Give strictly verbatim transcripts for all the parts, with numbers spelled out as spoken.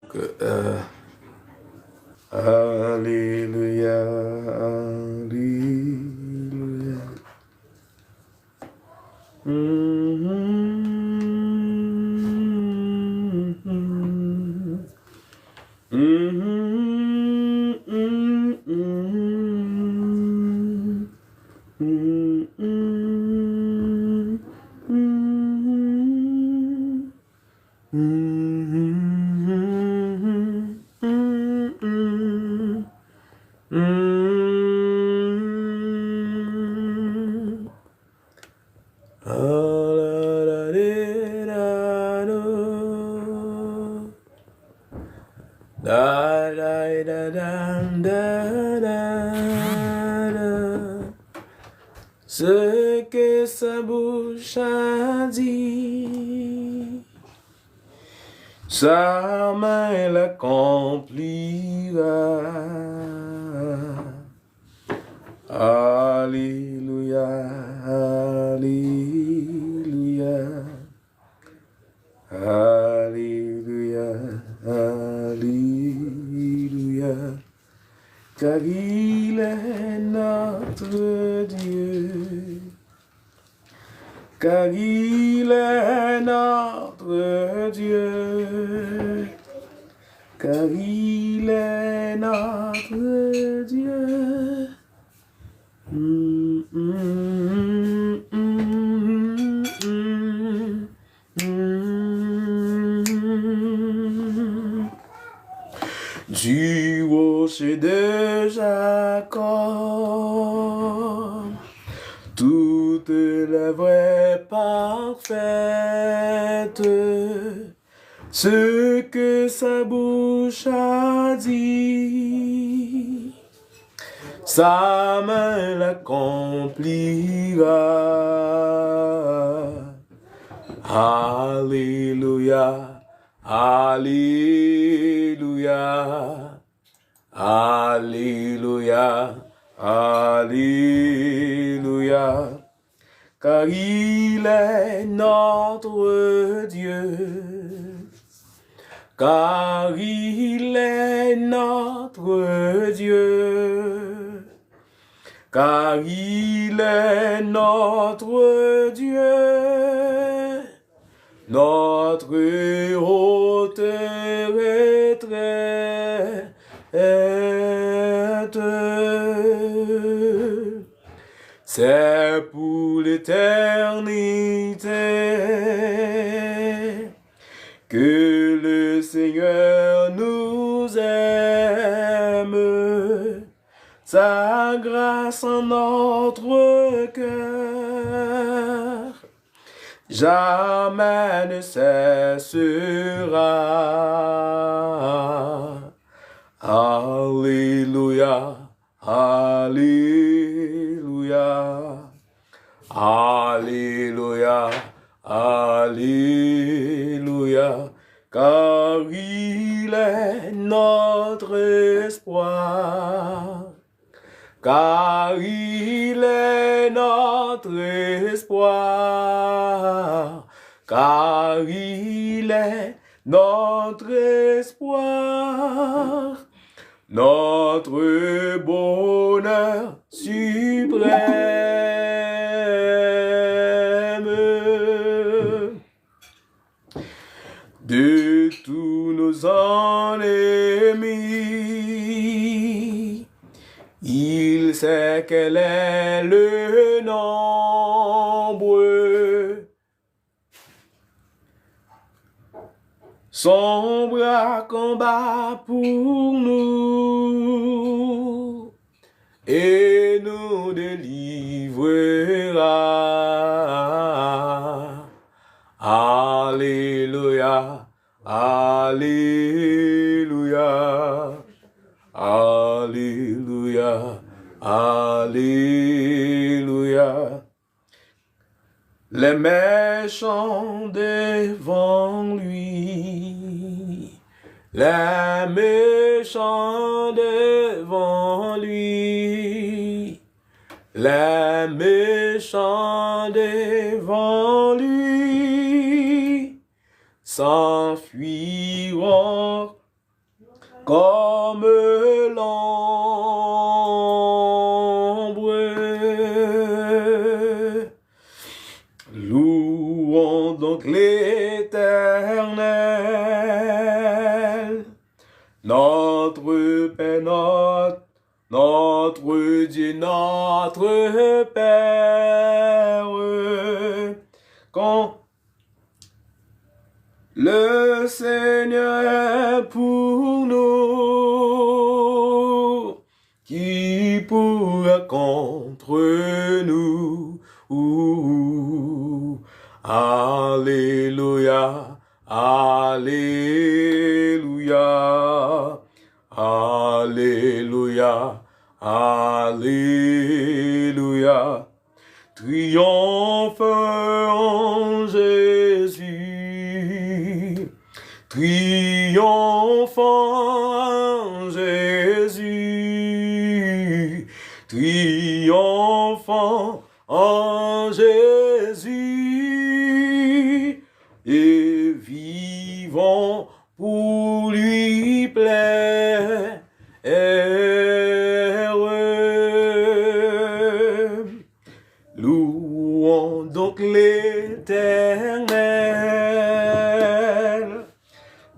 Ke, euh, Alelouya, alelouya. Ce que sa bouche a dit, sa main l'accomplira. Alelouya, alelouya, alelouya, alelouya. Car il est notre Dieu. Car il est notre Dieu. Car il est notre Dieu. Du rocher de Jacob, toute l'œuvre est parfaite. Ce que sa bouche a dit, sa main l'accomplira. Alelouya, alelouya, alelouya, alelouya. Car il est notre Dieu. Car il est notre Dieu. Car il est notre Dieu, notre haute retraite. C'est pour l'éternité que le Seigneur nous aime. Sa grâce en notre cœur jamais ne cessera. Alelouya, alelouya, alelouya, alelouya. Car il est notre espoir. Car il est notre espoir, car il est notre espoir, notre bonheur suprême. De tous nos ennemis, il sait quel est le nombre. Son bras combat pour nous et nous délivrera. Alelouya, alelouya, alelouya, alelouya. Les méchants devant lui, les méchants devant lui, les méchants devant lui s'enfuiront comme l'ombre. Louons donc l'Éternel, notre Père, notre, notre Dieu, notre Père. Quand le Seigneur est pour nous, qui pourra contre nous? Alléluia, Alléluia, Alléluia, Alléluia. Triomphe en Jésus, triomphe en Jésus, triomphe en Jésus, et vivons pour lui plaire. Louons donc l'Éternel,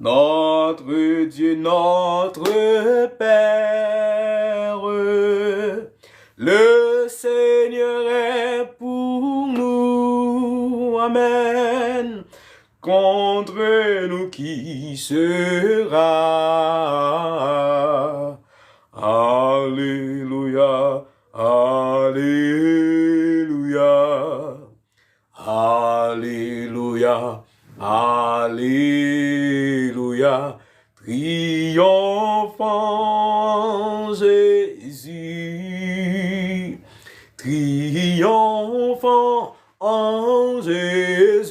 notre Dieu, notre Père. Le Seigneur est pour nous. Amen. Contre nous qui sera? Alléluia, Alléluia, Alléluia, Alléluia. Triomphe en Jésus, triomphe en Jésus,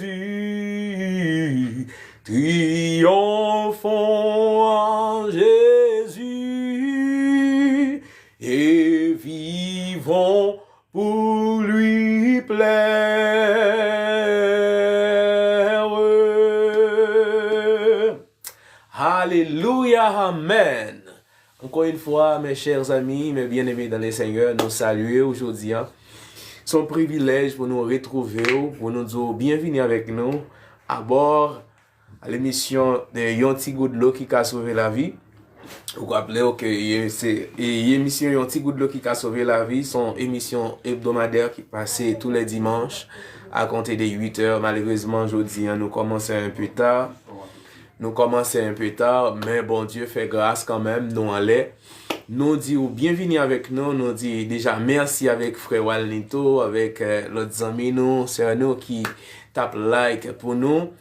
triomphe en Jésus, et vivons pour lui plaire. Alelouya, amèn. Encore une fois, mes chers amis, mes bien-aimés dans le Seigneur, nou salye w jodi a. Se yon privilèj pou nou retwouve w, pou nou di w byenvini avèk nou abò lemisyon de Yon Ti Gout Dlo Ki Ka Sove Lavi. Ou raple w ke ye- se e- emisyon Yon Ti Gout Dlo Ki Ka Sove Lavi se yon emisyon ebdomadè ki pase tou lè dimanch a konte de uit è. Malerezman, jodi a, nou kòmanse un peu tard. Nou kòmanse un peu tard, men Bondye fè gras kanmenm, nou anlè. Nou di w byenvini avèk nou, nou di deja mèsi avèk frè Walnito, avèk, eh, lòt zanmi nou, sè nou ki t ap like pou nou.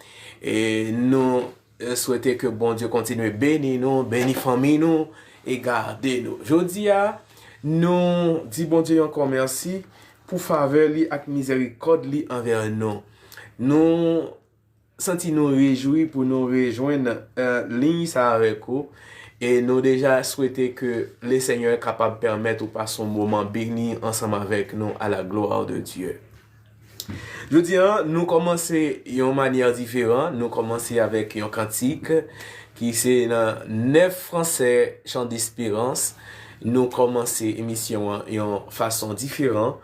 E nou, eh, swete ke Bondye kontinye beni nou, beni fanmi nou e gade nou. Jodi a, nou di Bondye ankò mèsi pou favè li ak mizerikòd li anvè nou. Nou santi nou rejwi pou nou rejwenn, eh, liy sa avèk ou. E nou deja swete ke le Senyè kapab pèmèt ou pase yon moman beni ansanm avèk nou, à la gloire de Dieu. Jodi a, nou kòmanse yon manyè diferan. Nou kòmanse avèk yon kantik ki se nan Nèf Fransè, Chant d'Espérance. Nou kòmanse emisyon an yon fason diferan.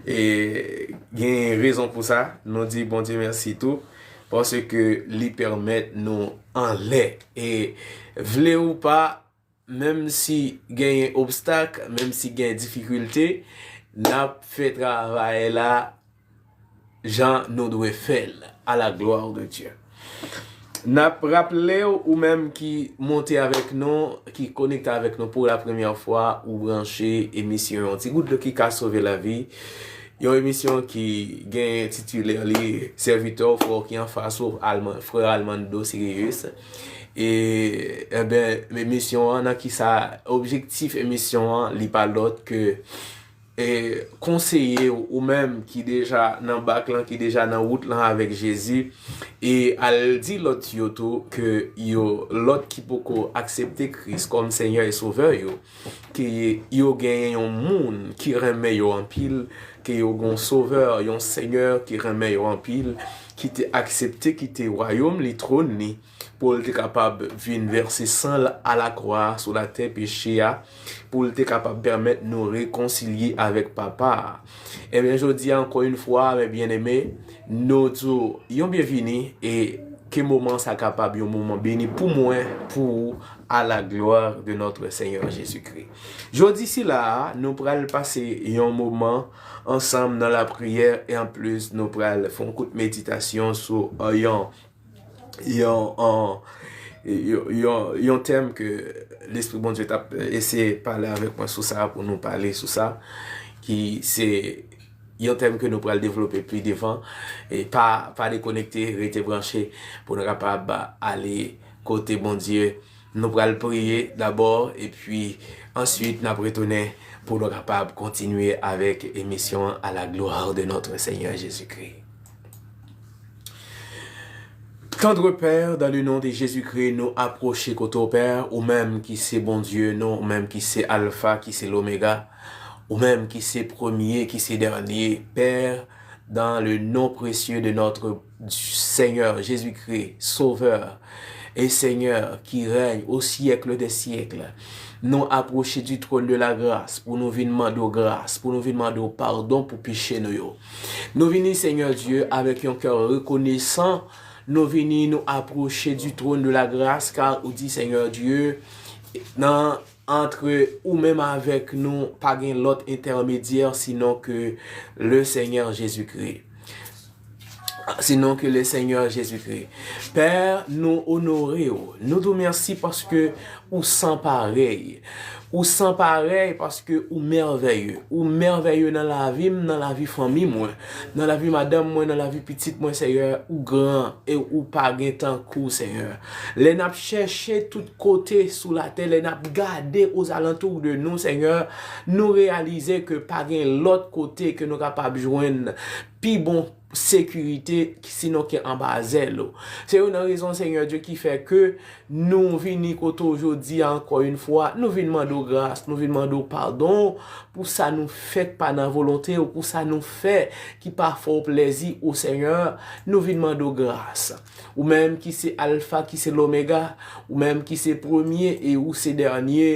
E gen rezon pou sa. Nou di Bondye mèsi tou, paske li pèmèt nou anlè. E vle ou pa, menm si genyen obstak, menm si genyen difikilte, n ap fè travay la jan nou dwe fè l, à la gloire de Dieu. N ap raple w, ou menm ki monte avèk nou, ki konekte avèk nou pou la premyè fwa, ou branche emisyon Yon Ti Gout Dlo Ki Ka Sove Lavi. Yon emisyon ki gen titilè li, sèvitè w, frè w ki anfas ou, Alman- frè Armando Sirius. E, enben, emisyon an, nan ki sa, objektif emisyon an, li pa lòt ke, e, konseye w, ou menm ki deja nan bak lan, ki deja nan wout lan avèk Jezi, e al di lòt yo tou ke yo, lòt ki poko aksepte Kris kòm Senyè e Sovè yo, ke yo genyen yon moun ki renmen yo anpil, ke yo gen yon Sovè, yon Senyè ki renmen yo anpil, ki te aksepte kite wayòm li, twòn li, pou l te kapab vin vèse san l alakwa sou latè peche a, pou l te kapab pèmèt nou rekonsilye avèk Papa a. Ebyen, jodi a, ankò yon fwa, mes bien-aimés, nou di w yon byenvini e ke moman sa kapab yon moman beni pou mwen, pou ou, à la gloire de notre Seigneur Jésus-Christ. Jodi sila a, nou pral pase yon moman ansanm nan lapriyè e anplis nou pral fè yon kout meditasyon sou, euh, yon, yon, euh, yon, yon, yon tèm ke Lespri Bondye t ap eseye pale avèk mwen sou sa, pou nou pale sou sa, ki se yon tèm ke nou pral devlope pi devan. E pa, pa dekonekte, rete branche pou nou kapab ale kote Bondye. Nou pral priye dabò, epi answit n ap retounen pou nou kapab kontinye avèk emisyon an, à la gloire de notre Seigneur Jésus-Christ. Tendre Père, dans le nom de Jésus-Christ, nou apwoche kote w, Pè, ou menm ki se Bondye nou, ou menm ki se Alfa, ki se Lomega, ou menm ki se premye, ki se dènye, Pè, dans le nom précieux de notre Seigneur Jésus-Christ, Sauveur et Seigneur qui règne au siècle des siècles. Nou apwoche du trône de la grâce pou nou vin mande w gras, pou nou vin mande w padon pou peche nou yo. Nou vini, Senyè Dye, avèk yon kè rekonesan. Nou vini, nou apwoche du trône de la grâce, kar ou di, Senyè Dye, nan, antre ou menm avèk nou, pa gen lòt entèmedyè sinon ke le Senyè Jezikri. Sinon ke le Senyè Jezikri. Pè, nou onore w. Nou di w mèsi paske ou san parèy. Ou san parèy paske ou mèvèye. Ou mèvèye nan lavi m, nan lavi fanmi mwen, nan lavi madanm mwen, nan lavi pitit mwen, Senyè, ou gran e ou pa gen tankou w, Senyè. Lè n ap chèche tout kote sou latè, lè n ap gade ozalantou de nou, Senyè, nou reyalize ke pa gen lòt kote ke nou kapab jwenn pi bon sekirite sinon ke anba zèl ou. Se youn nan rezon, Senyè Dye, ki fè ke nou vini kote w jodi a ankò yon fwa. Nou vin mande w gras, nou vin mande w padon pou sa nou fè k pa nan volonte w, pou sa nou fè ki pa fè w plèzi, o Senyè. Nou vin mande w gras. Ou menm ki se Alfa, ki se Lomega, ou menm ki se premye e ou se dènye.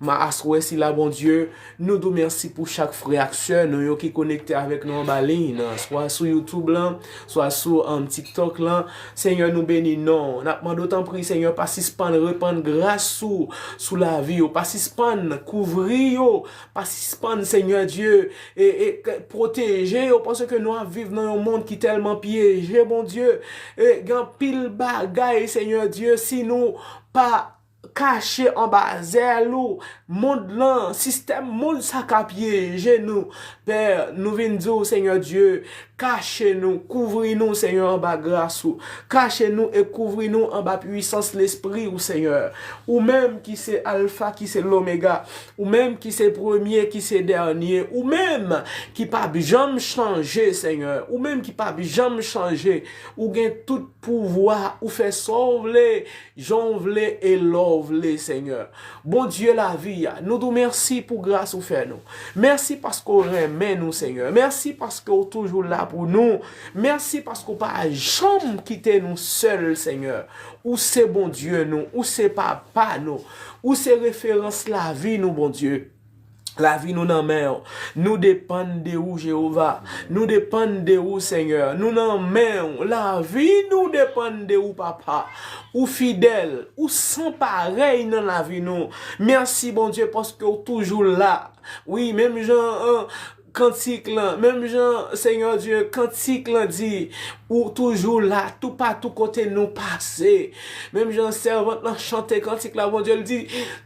Ma aswè sila, Bondye, nou di w mèsi pou chak frè ak sè nou yo ki konekte avèk nou anba liy nan, swa sou YouTube lan, swa sou, um, TikTok lan. Senyè, nou beni non w. N ap mande w, tanpri, Senyè, pa sispann repann gras ou sou lavi yo, pa sispann kouvri yo, pa sispann, Senyè Dye, e, e, k-, pwoteje yo, paske nou ap viv nan yon mond ki tèlman pyeje, Bondye. E gen anpil bagay, Senyè Dye, si nou pa kache anba zèl ou, mond lan, sistèm mond sa ka pyeje nou. Pè, nou vin di w, Senyè Dye, kache nou, kouvri nou, Senyè, anba gras ou. Kache nou e kouvri nou anba pwisans Lespri ou, Senyè. Ou menm ki se Alfa, ki se Lomega. Ou menm ki se premye, ki se dènye. Ou menm ki p ap janm chanje, Senyè. Ou menm ki p ap janm chanje. Ou gen tout pouvwa. Ou fè sa w vle, jan w vle e lè w vle, Senyè. Bondye lavi a, nou di w mèsi pou gras ou fè nou. Mèsi paske w renmen nou, Senyè. Mèsi paske w toujou la pou nou. Mèsi paske w pa janm kite nou sèl, Senyè. Ou se Bondye nou, ou se Papa nou, ou se referans lavi nou, Bondye. Lavi nou nan men w. Nou depann de ou, Jewova. Nou depann de ou, Senyè. Nou nan men w. Lavi nou depann de ou, Papa. Ou fidèl. Ou san parèy nan lavi nou. Mèsi, Bondye, paske w toujou la. Wi, menm jan, an, kantik lan, menm jan, Senyè Dye, kantik lan di, ou toujou la, toupatou kote nou pase. Menm jan sèvant lan chante kantik la, Bondye, l di,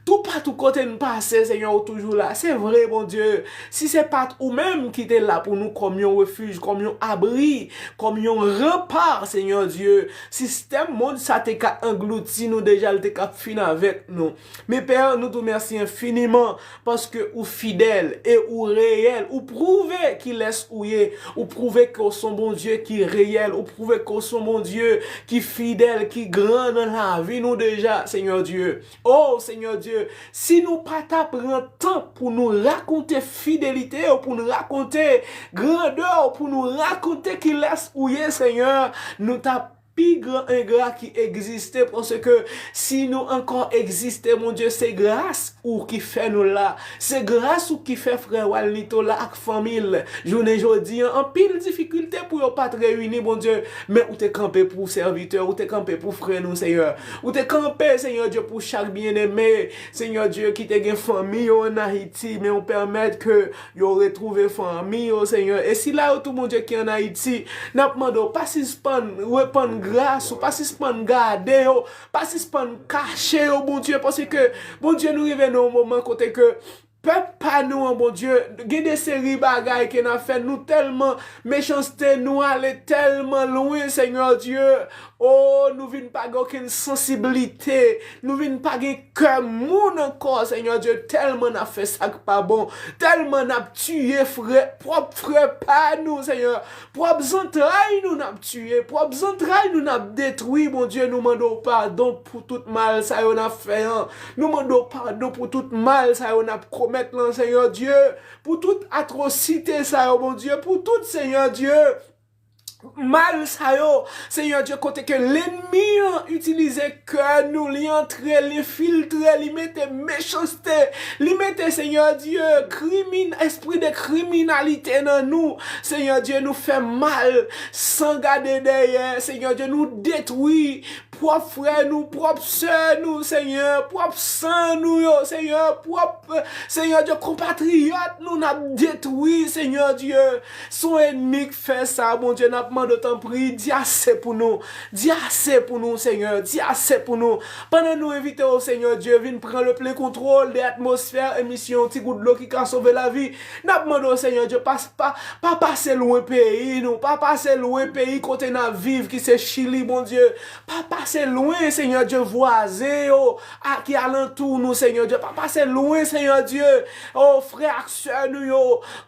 toupatou kote n pase, Senyè, ou toujou la. Se vre, Bondye. Si se pa t ou menm ki te la pou nou kòm yon refij, kòm yon abri, kòm yon ranpa, Senyè Dye, sistèm mond sa te ka anglouti nou deja, l te ka fin avèk nou. Men, Pè, nou di w mèsi enfiniman paske ou fidèl e ou reyèl, ou pwouve kilès ou ye. Ou pwouve ke w se yon Bondye ki reyèl. Ou pwouve ke w se yon Bondye ki fidèl, ki gran nan lavi nou deja, Senyè Dye. O Senyè Dye, si nou pa ta pran tan pou nou rakonte fidelite w, pou nou rakonte grandè w, pou nou rakonte kilès ou ye, Senyè, nou ta pi gran engra ki egziste, paske si nou ankò egziste, Bondye, se gras ou ki fè nou la. Se gras ou ki fè frè Walnito la ak fanmi l jounen jodi an. Anpil difikilte pou yo pa t reyini, Bondye, men ou te kanpe pou sèvitè, ou te kanpe pou frè nou, Senyè. Ou te kanpe, Senyè Dye, pou chak byeneme, Senyè Dye, ki te gen fanmi yo ann Ayiti, men ou pèmèt ke yo retwouve fanmi yo, Senyè. E sila yo tou, Bondye, ki ann Ayiti, n ap mande w, pa sispann repann gras ou, pa sispann gade yo, pa sispann kache yo, Bondye, paske, Bondye, nou rive nan yon moman kote ke pèp pa nou an, Bondye, gen de seri bagay ke n ap fè, nou tèlman mechanste, nou ale tèlman lwen, Senyè Dye. O, nou vin pa gen okenn sansiblite, nou vin pa gen kè moun ankò, Senyè Dye, tèlman n ap fè sa k pa bon, tèlman n ap tiye frè, pwòp frè pa nou, Senyè, pwòp zantray nou n ap tiye, pwòp zantray nou n ap detwi, Bondye, nou mande w padon pou tout mal sa yo n ap fè an, nou mande w padon pou tout mal sa yo n ap komèt lan, Senyè Dye, pou tout atwosite sa yo, Bondye, pou tout, Senyè Dye, mal sa yo, Senyè Dye, kote ke lènmi an itilize kè nou, li antre, li enfiltre, li mete mechanste, li mete, Senyè Dye, krimin-, espri de kriminalite nan nou. Senyè Dye, nou fè mal san gade dèyè. Senyè Dye, nou detwi pwòp frè nou, pwòp sè nou, Senyè, pwòp san nou yo, Senyè, pwòp, Senyè Dye, konpatriyòt nou, n ap detwi, Senyè Dye. Se yon ènmi k fè sa, Bondye, n ap mande w, tanpri, di ase pou nou. Di ase pou nou, Senyè, di ase pou nou. Pandan nou envite w, Senyè Dye, vin pran le plen kontwòl de atmosfè emisyon Ti Gout Dlo ki ka sove lavi, n ap mande w, Senyè Dye, pa, pa, pa pase lwen peyi nou, pa pase lwen peyi kote n ap viv, ki se Chili, Bondye. Pa pase lwen, Senyè Dye, vwazen yo a, ki alantou nou, Senyè Dye. Pa pase lwen, Senyè Dye, o, frè ak sè nou yo,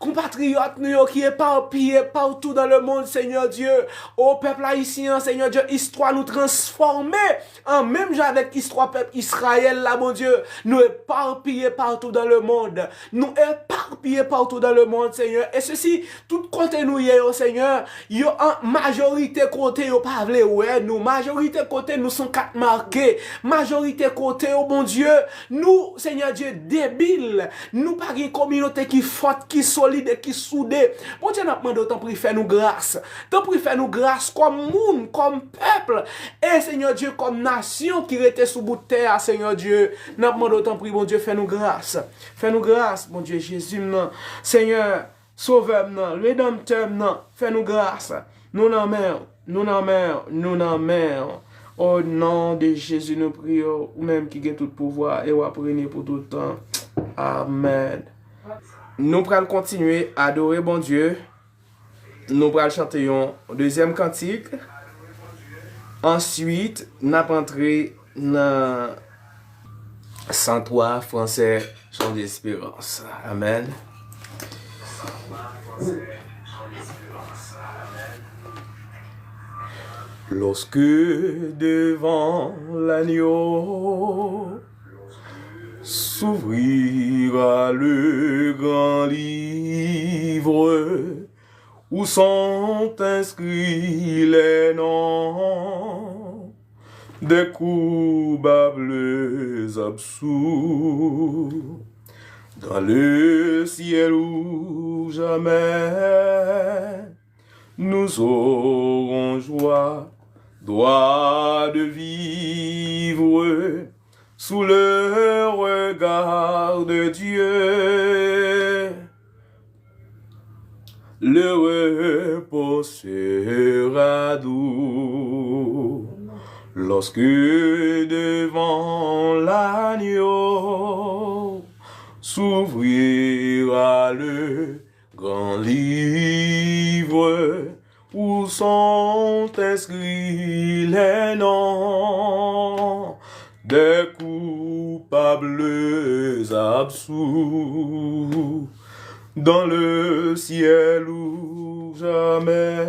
konpatriyòt nou yo ki epapiye partou dans le monde, Senyè Dye. O, pèp ayisyen an, Senyè Dye, istwa nou transfòme an menm jan avèk istwa pèp Izrayèl la, Bondye. Nou epapiye partou dans le monde. Nou epapiye partou dans le monde, Senyè. E sesi, tout kote nou ye yo, Senyè, yo an majorite kote yo pa vle wè nou. Majorite kote nou se yon kat make. Majorite kote yo, Bondye, nou, Senyè Dye, debil. Nou pa gen kominote ki fòt, ki solid e ki soude. Bondye, n ap mande w, tanpri, fè nou gras. Tanpri, fè nou gras kòm moun, kòm pèp. E, Senyè Dye, kòm nasyon ki rete sou bout tè a, Senyè Dye, n ap mande w, tanpri, Bondye, fè nou gras. Fè nou gras, Bondye, Jezi m nan. Senyè, Sovè m nan, Redanmtè m nan, fè nou gras. Nou nan men w, nou nan men w, nou nan men w. O non de Jezi, nou priye w, ou menm ki gen tout pouvwa e w ap renye pou tout tan. Amèn. Nou pral kontinye adore Bondye. Nou pral chante yon dezyèm kantik. Answit, n ap antre nan san twa, Français, Chant d'espérance. Amèn. Lorsque devant l'agneau s'ouvrira le grand livre, où sont inscrits les noms des coupables absous. Dans le ciel où jamais nous aurons joie, droit de vivre sous le regard de Dieu. Le repos sera doux lorsque devant l'agneau s'ouvrira le grand livre où sont inscrits les noms des coupables absous. Dans le ciel ou jamais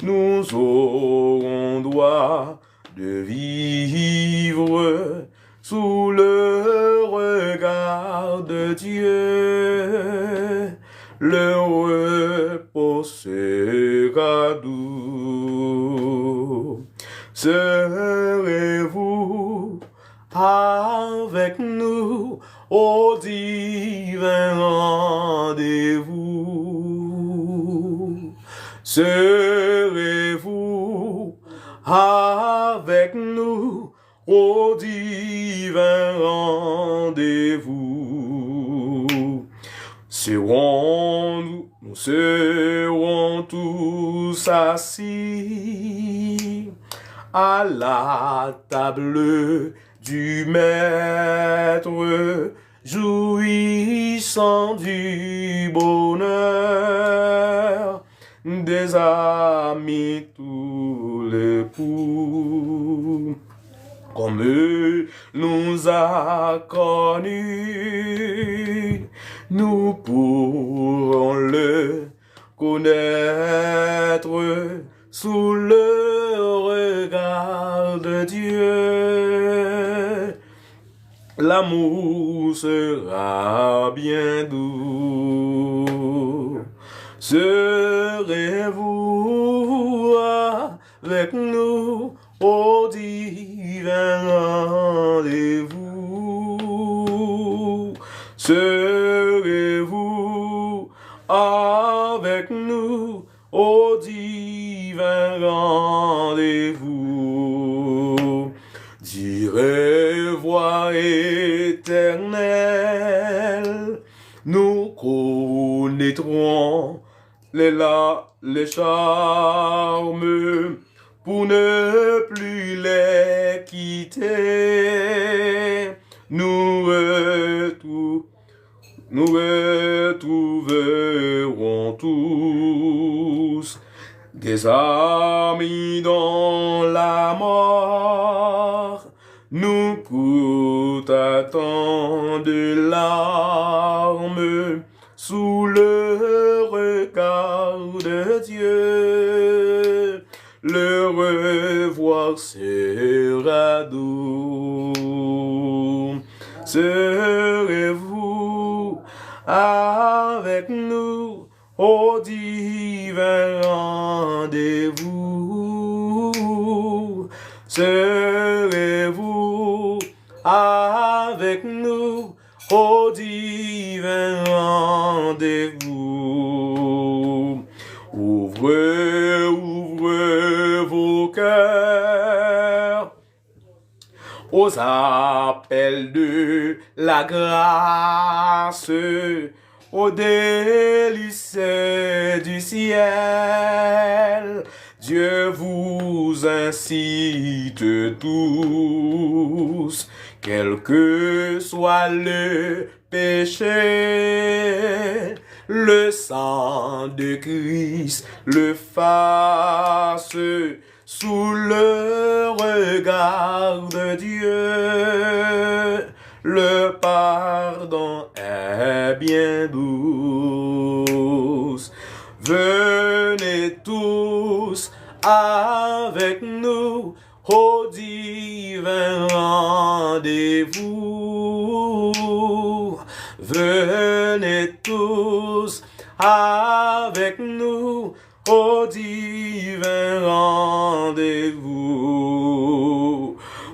nous aurons droit de vivre sous le regard de Dieu. Le repos sera doux. Serez-vous avec nous au divin rendez-vous. Serez-vous avec nous au divin rendez-vous. Serons-nous, nous serons tous assis à la table du Maître, jouissant du bonheur des amis tous les coups. Comme nous a connus, nous pourrons le connaître sous le regard de Dieu. L'amour sera bien doux. Serez-vous avec nous au divin rendez-vous? Serez-vous avec nous au divin rendez-vous? Direz, voix éternelle, nous connaîtrons les, la, les charmes pour ne plus les quitter. Nous retrou-, nous retrouverons tous des amis dont la mort nous coûta tant de larmes. Sous le regard de Dieu, le revoir sera doux. Serez-vous avec nous au divin rendez-vous? Serez-vous avec nous au divin rendez-vous? Ouvrez, ouvrez vos cœurs aux appels de la grâce, aux délices du ciel. Dieu vous incite tous, quel que soit le péché, le sang de Christ l'efface. Sous le regard de Dieu, le pardon est bien doux. Venez tous avec nous au divin rendez-vous. Venez tous avec nous au divin rendez-vous.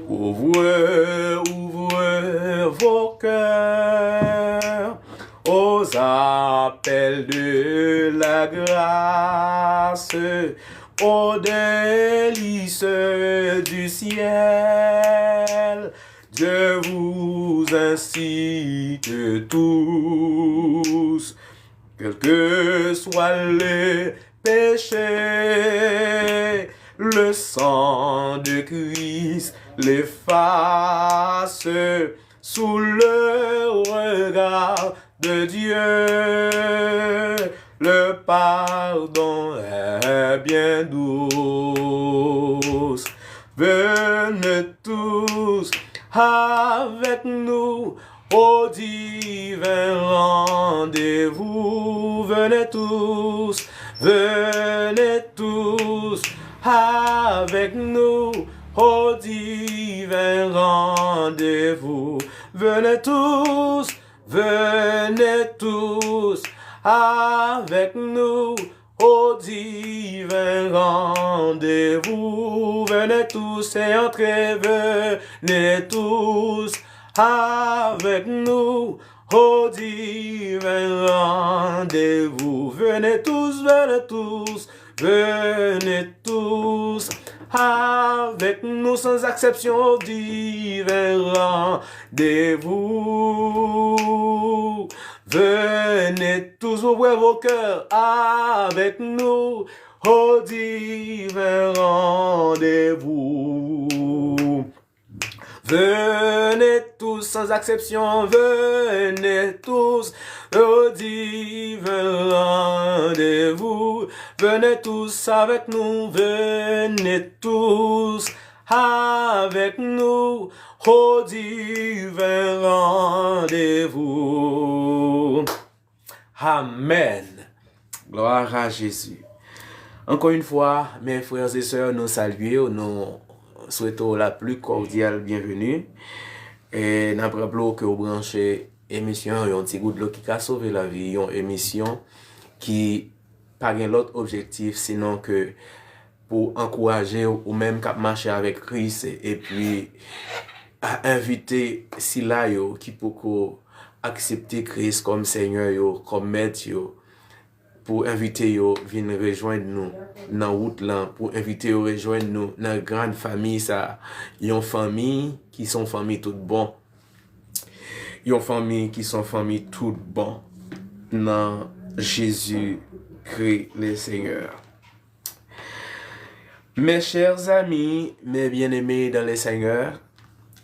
Ouvrez, ouvrez vos cœurs aux appels de la grâce, aux délices du ciel. Dieu vous incite tous, quel que soit le péché, le sang de Christ l'efface. Sous le regard de Dieu, le pardon est bien doux. Venez tous avec nous au divin rendez-vous, venez tous, venez tous avec nous au divin rendez-vous. Venez tous, venez tous avec nous au divin rendez-vous. Venez tous et entrez, venez tous avec nous au divin rendez-vous. Venez tous, venez tous, venez tous avec nous sans exception au divin rendez-vous. Venez tous, ouvrez vos cœurs avec nous au divin rendez-vous. Venez tous sans exception, venez tous au divin rendez-vous. Venez tous avec nous, venez tous avec nous au divin rendez-vous. Amen. Gloire à Jésus. Encore une fois, mes frères et sœurs, nou salye w, nou swete w la pli kòdyal byenveni. E n ap raple w ke w branche emisyon Yon ti gout dlo ki ka sove lavi, yon emisyon ki pa gen lòt objektif sinon ke pou ankouraje w, ou menm k ap mache avèk Kris, epi a envite sila yo ki poko aksepte Kris kòm Senyè yo, kòm Mèt yo, pou envite yo vin rejwenn nou nan wout lan, pou envite yo rejwenn nou nan gran fanmi sa, yon fanmi ki se yon fanmi tout bon, yon fanmi ki se yon fanmi tout bon nan Jezi Kri le Senyè. Mes chers amis, mes bien-aimés dans le Seigneur,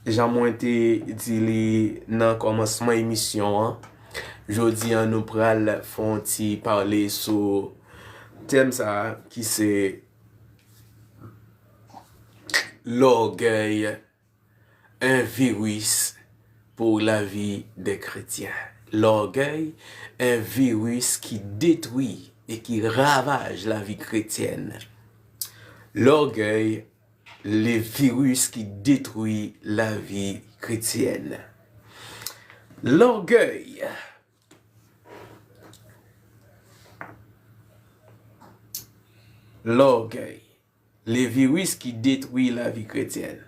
jan mwen te di li nan kòmansman emisyon an, jodi a nou pral fè yon ti pale sou tèm sa a ki se lògèy, un virus pour la vie des chrétiens. L'orgueil, un virus qui détruit et qui ravage la vie chrétienne. L'orgueil, le virus qui détruit la vie chrétienne. L'orgueil. L'orgueil. Le virus qui détruit la vie chrétienne.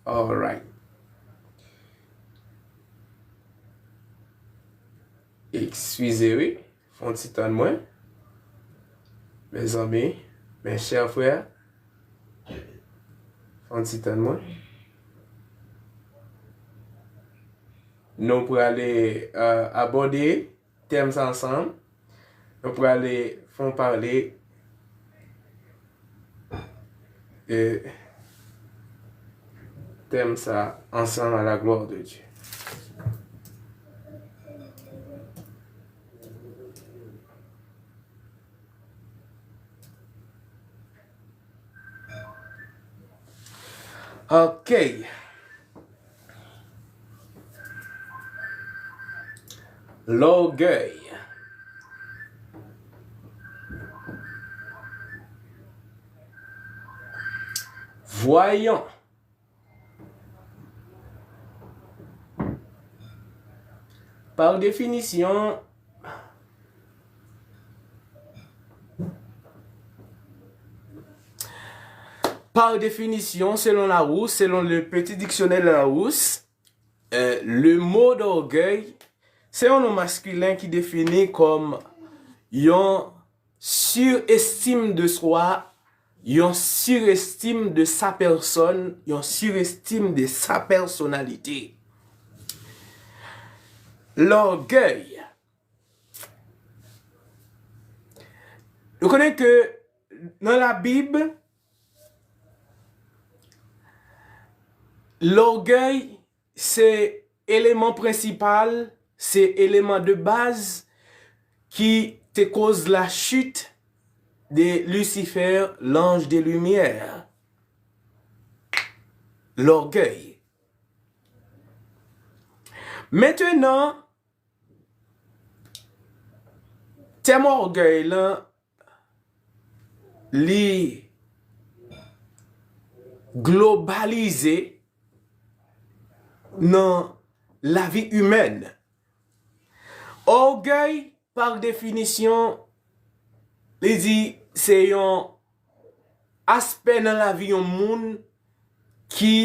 Alright. Eskize wi. Fè yon ti tann mwen. Mezanmi, mes chers frères, fè yon ti tann mwen. Nou prale, euh, abòde tèm sa ansanm. Nou prale fè yon pale, e, tèm sa ansanm à la gloire de Dieu. Ok. L'orgueil. Voyons. Par définition, par définition, selon Larousse, selon le Petit Dictionnaire Larousse, euh, le mot d'orgueil, se yon non maskilen ki defini kòm yon surestime de soi, yon surestime de sa personne, yon surestime de sa personnalité. L'orgueil. Nou konnen ke nan Labib, lògèy se eleman prensipal, se eleman de baz ki te koz la chit de Lucifer, l'ange de lumière. Lògèy. Mentenan, tèm ògèy lan, li globalize nan lavi imèn. Ògèy, pa definisyon, li di se yon aspè nan lavi yon moun ki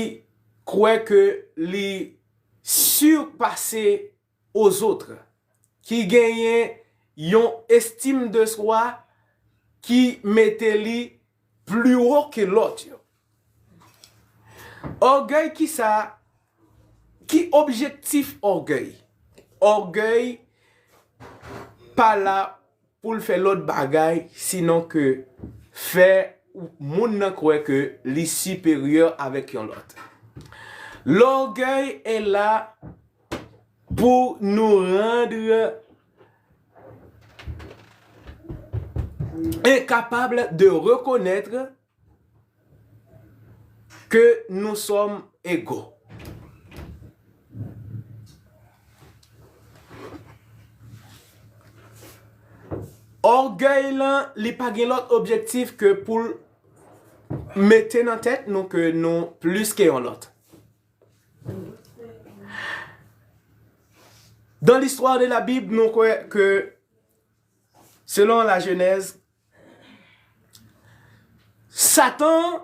kwè ke li sipase aux autres, ki genyen yon estime de soi ki mete li pli wo ke lòt yo. Ògèy, ki sa? Ki objektif ògèy? Ògèy pa la pou l fè lòt bagay, sinon ke fè moun nan kwè ke li siperyè avèk yon lòt. L'orgueil est là pour nous rendre incapables de reconnaître que nous sommes égaux. Ògèy lan, li pa gen lòt objektif ke pou l mete nan tèt nou ke nou plis ke yon lòt. Dans l'histoire de la Bible, nou kwè ke, selon la Genèse, Satan,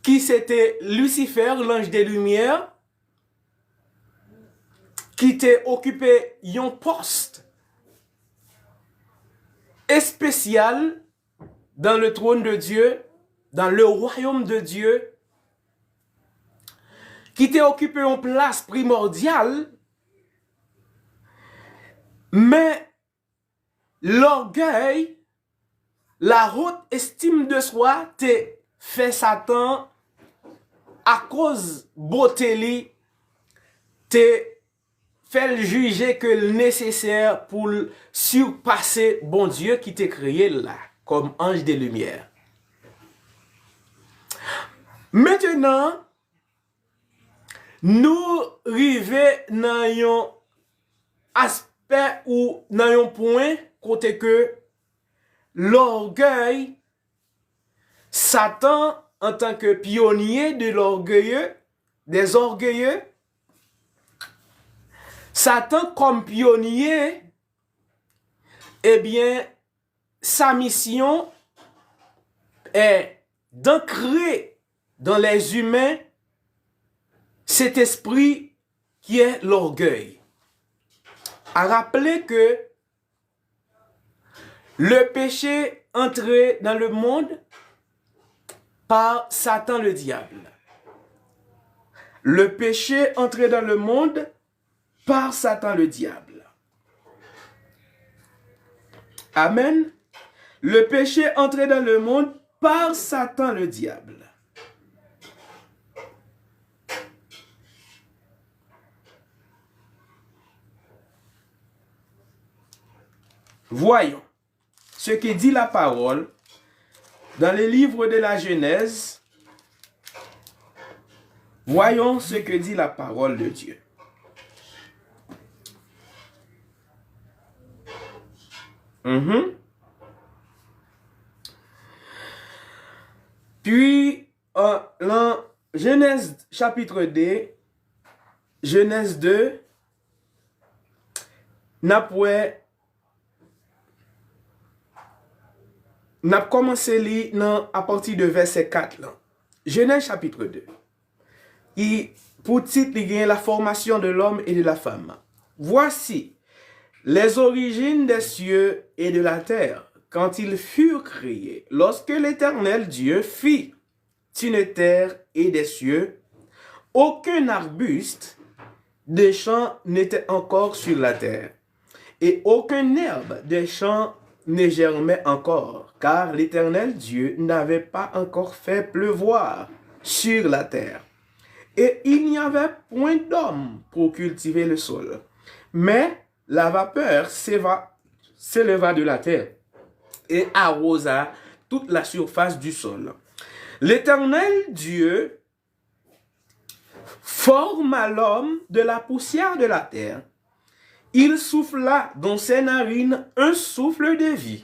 ki se te Lucifer, l'ange de lumière, ki te okipe yon pòs espesyal dans le trône de Dieu, dans le royaume de Dieu, ki te okipe yon plas primòdyal, men lògèy, la haute estime de soi te fè Satan, akoz bote li, te fè l jije ke l nesesè pou l sipase Bondye ki te kreye l la, kòm ange de lumière. Mentenan, nou rive nan yon aspè ou nan yon pwen kote ke lògèy, Satan, antanke pyonye de l'orgueilleux, des orgueilleux, Satan kòm pyonye, ebyen, sa misyon è d'ancrer dans les humains cet esprit qui est l'orgueil. À rappeler que le péché entré dans le monde par Satan le diable. Le péché entré dans le monde par Satan le diable. Amen. Le péché entré dans le monde par Satan le diable. Voyons ce que dit la parole dans le livre de la Genèse. Voyons ce que dit la parole de Dieu. Mhm. Puis, euh, lan Genèse chapitre deux, Genèse deux, n ap wè, n ap kòmanse li nan, apati de vèsè kat lan. Genèse chapitre deux. Ki, pou tit, li gen la formation de l'homme et de la femme. Voici les origines des cieux et de la terre. Quand ils furent créés, lorsque l'Éternel Dieu fit une terre et des cieux, aucun arbuste des champs n'était encore sur la terre, et aucune herbe des champs ne germait encore, car l'Éternel Dieu n'avait pas encore fait pleuvoir sur la terre, et il n'y avait point d'homme pour cultiver le sol. Mais la vapeur s'éva-, s'éleva de la terre. et arrosa toute la surface du sol. L'Éternel Dieu forma l'homme de la poussière de la terre. Il souffla dans ses narines un souffle de vie,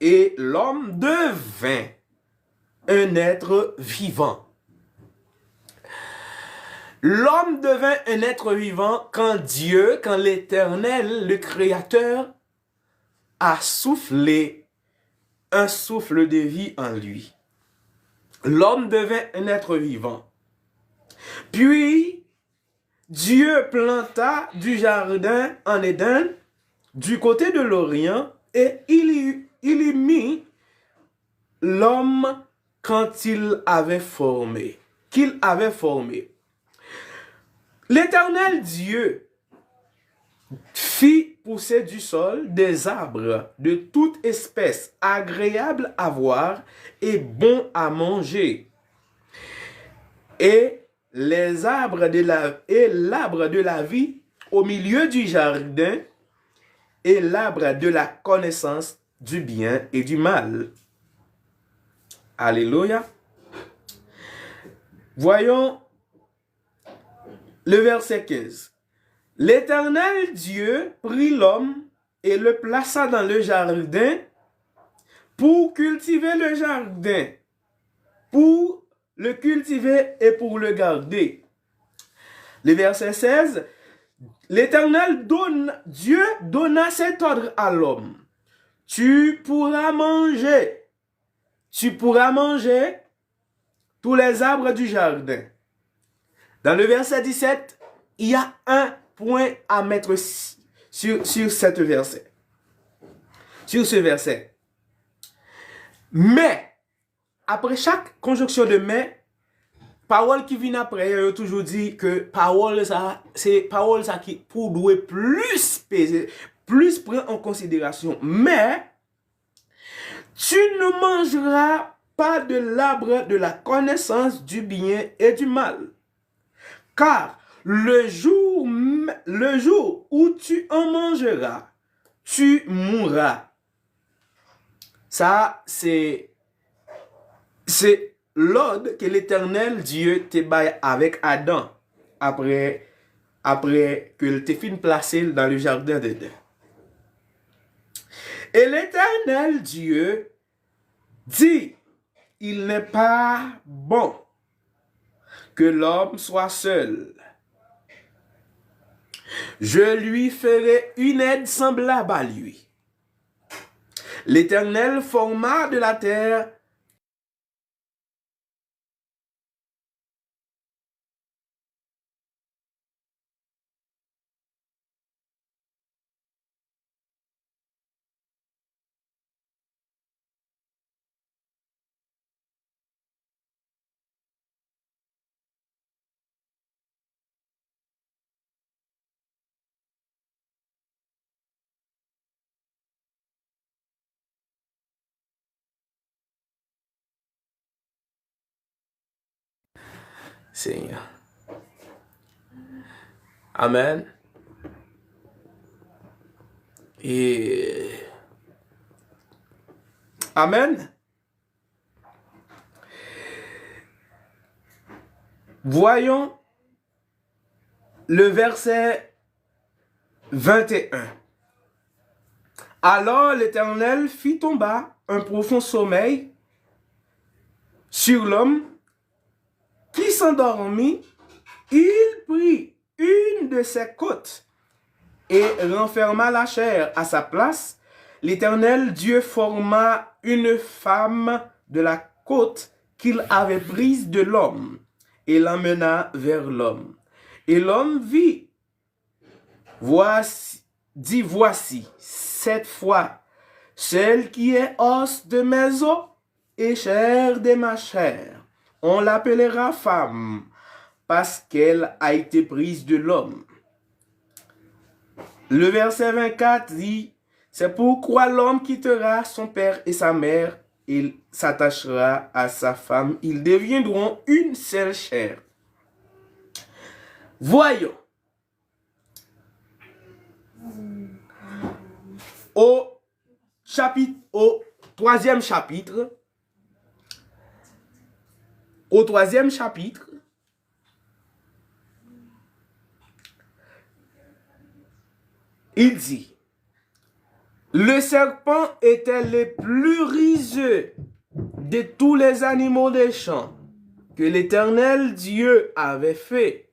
et l'homme devint un être vivant. L'homme devint un être vivant quand Dieu, quand l'Éternel, le Créateur, a soufflé un souffle de vie en lui. L'homme devint un être vivant. Puis Dieu planta du jardin en Éden, du côté de l'Orient, et il y, il y mit l'homme quand il avait formé, qu'il avait formé. L'Éternel Dieu fit pousser du sol des arbres de toute espèce, agréables à voir et bons à manger. Et les arbres de la, et l'arbre de la vie au milieu du jardin, et l'arbre de la connaissance du bien et du mal. Alléluia. Voyons le verset quinze. L'Éternel Dieu prit l'homme et le plaça dans le jardin pour cultiver le jardin, pour le cultiver et pour le garder. Le verset seize, l'Éternel donne, Dieu donna cet ordre à l'homme. Tu pourras manger, tu pourras manger tous les arbres du jardin. Dans le verset dix-sept, il y a un point à mettre sur, sur cette verset, sur ce verset. Mais, après chaque conjonction de mais, pawòl ki vin apre yo, yo toujou di ke pawòl sa, se pawòl sa ki pou dwe plis peze, plis pran an konsiderasyon. Mais, tu ne mangeras pas de l'arbre de la connaissance du bien et du mal, car le jour, le jour où tu en mangeras, tu mourras. Sa, se, se lòd ke Letènèl Dye te bay avèk Adan apre, apre ke l te fin plase l dans le jardin d'Éden. Et l'Éternel Dieu dit, il n'est pas bon que l'homme soit seul. Je lui ferai une aide semblable à lui. L'Éternel forma de la terre Senyè. Amèn. E, amèn. Voyons le verset vingt et un. Alors l'Éternel fit tomber un profond sommeil sur l'homme qui s'endormit. Il prit une de ses côtes et renferma la chair à sa place. L'Éternel Dieu forma une femme de la côte qu'il avait prise de l'homme et l'emmena vers l'homme. Et l'homme vit, voici, dit, voici, cette fois, celle qui est os de mes os et chair de ma chair. On l'appellera femme, parce qu'elle a été prise de l'homme. Le verset vingt-quatre dit, c'est pourquoi l'homme quittera son père et sa mère et s'attachera à sa femme. Ils deviendront une seule chair. Voyons. Au chapitre, au troisième chapitre, au troisième chapitre, il dit, le serpent était le plus rusé de tous les animaux des champs que l'Éternel Dieu avait fait.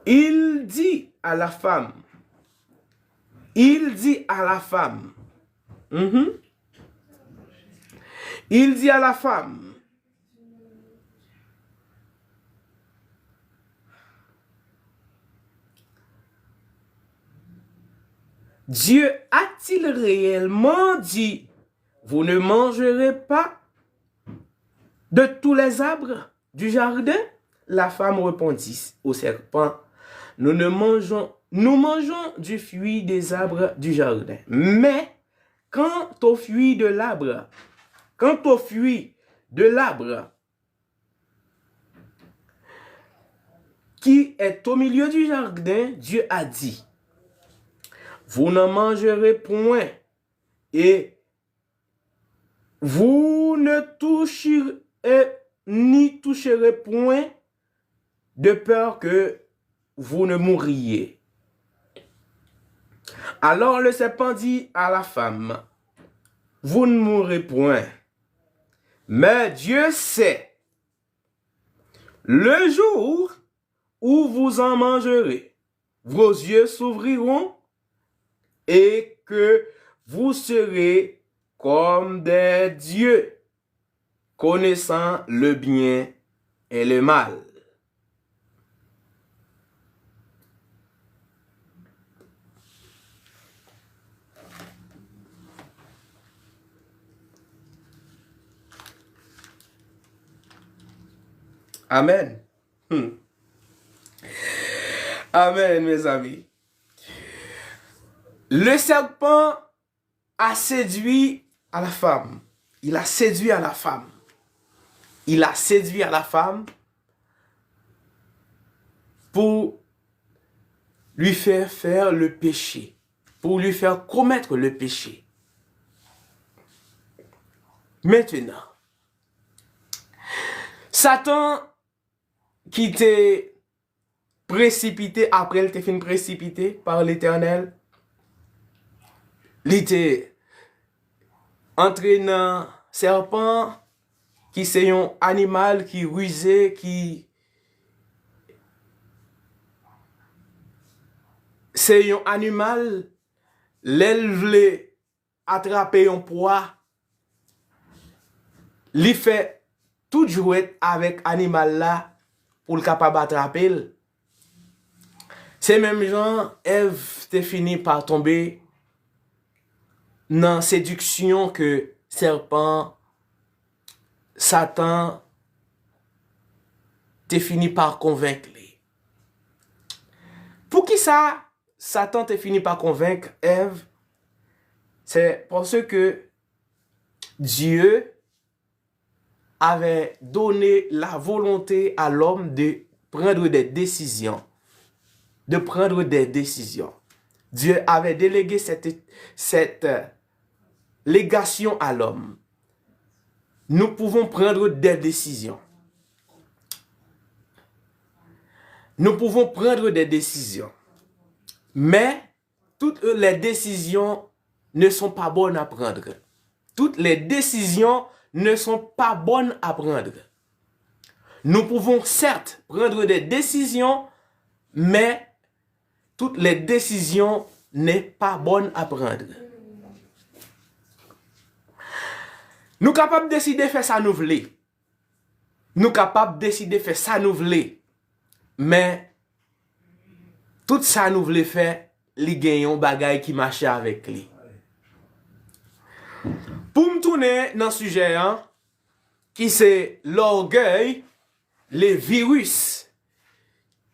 Il dit à la femme, il dit à la femme, mhm. Il dit à la femme, Dieu a-t-il réellement dit, vous ne mangerez pas de tous les arbres du jardin? La femme répondit au serpent, nous ne mangeons, nous mangeons du fruit des arbres du jardin, mais quant au fruit de l'arbre, quant au fruit de l'arbre qui est au milieu du jardin, Dieu a dit, vous n'en mangerez point et vous ne toucherez, n'y toucherez point, de peur que vous ne mouriez. Alors le serpent dit à la femme, vous ne mourrez point. Mais Dieu sait, le jour où vous en mangerez, vos yeux s'ouvriront et que vous serez comme des dieux, connaissant le bien et le mal. Amen. Hmm. Amen, mes amis. Le serpent a séduit à la femme. Il a séduit à la femme. Il a séduit à la femme pour lui faire faire le péché, pour lui faire commettre le péché. Maintenant, Satan ki te presipite, apre l te fin presipite par Letènèl, li te antre nan sèpan, ki se yon animal ki rize, ki se yon animal, lè l vle atrape yon pwa, li fè tout jwèt avèk animal la pou l kapab atrape l. Se menm jan Èv te fini pa tonbe nan sediksyon ke sèpan, Satan, te fini pa konvenk li. Poukisa Satan te fini pa konvenk Èv? C'est parce que Dieu avait donné la volonté à l'homme de prendre des décisions. De prendre des décisions. Dieu avait délégué cette, cette, euh, légation à l'homme. Nous pouvons prendre des décisions. Nous pouvons prendre des décisions. Mais toutes les décisions ne sont pas bonnes à prendre. Toutes les décisions ne sont pas bonnes à prendre. Nous pouvons certes prendre des décisions, mais toutes les décisions n'est pas bonne à prendre. Nou kapab deside fè sa nou vle. Nou kapab deside fè sa nou vle. Men, tout sa nou vle fè, li gen yon bagay ki mache avèk li. Pou m tounen nan sijè an, ki se lògèy, le virus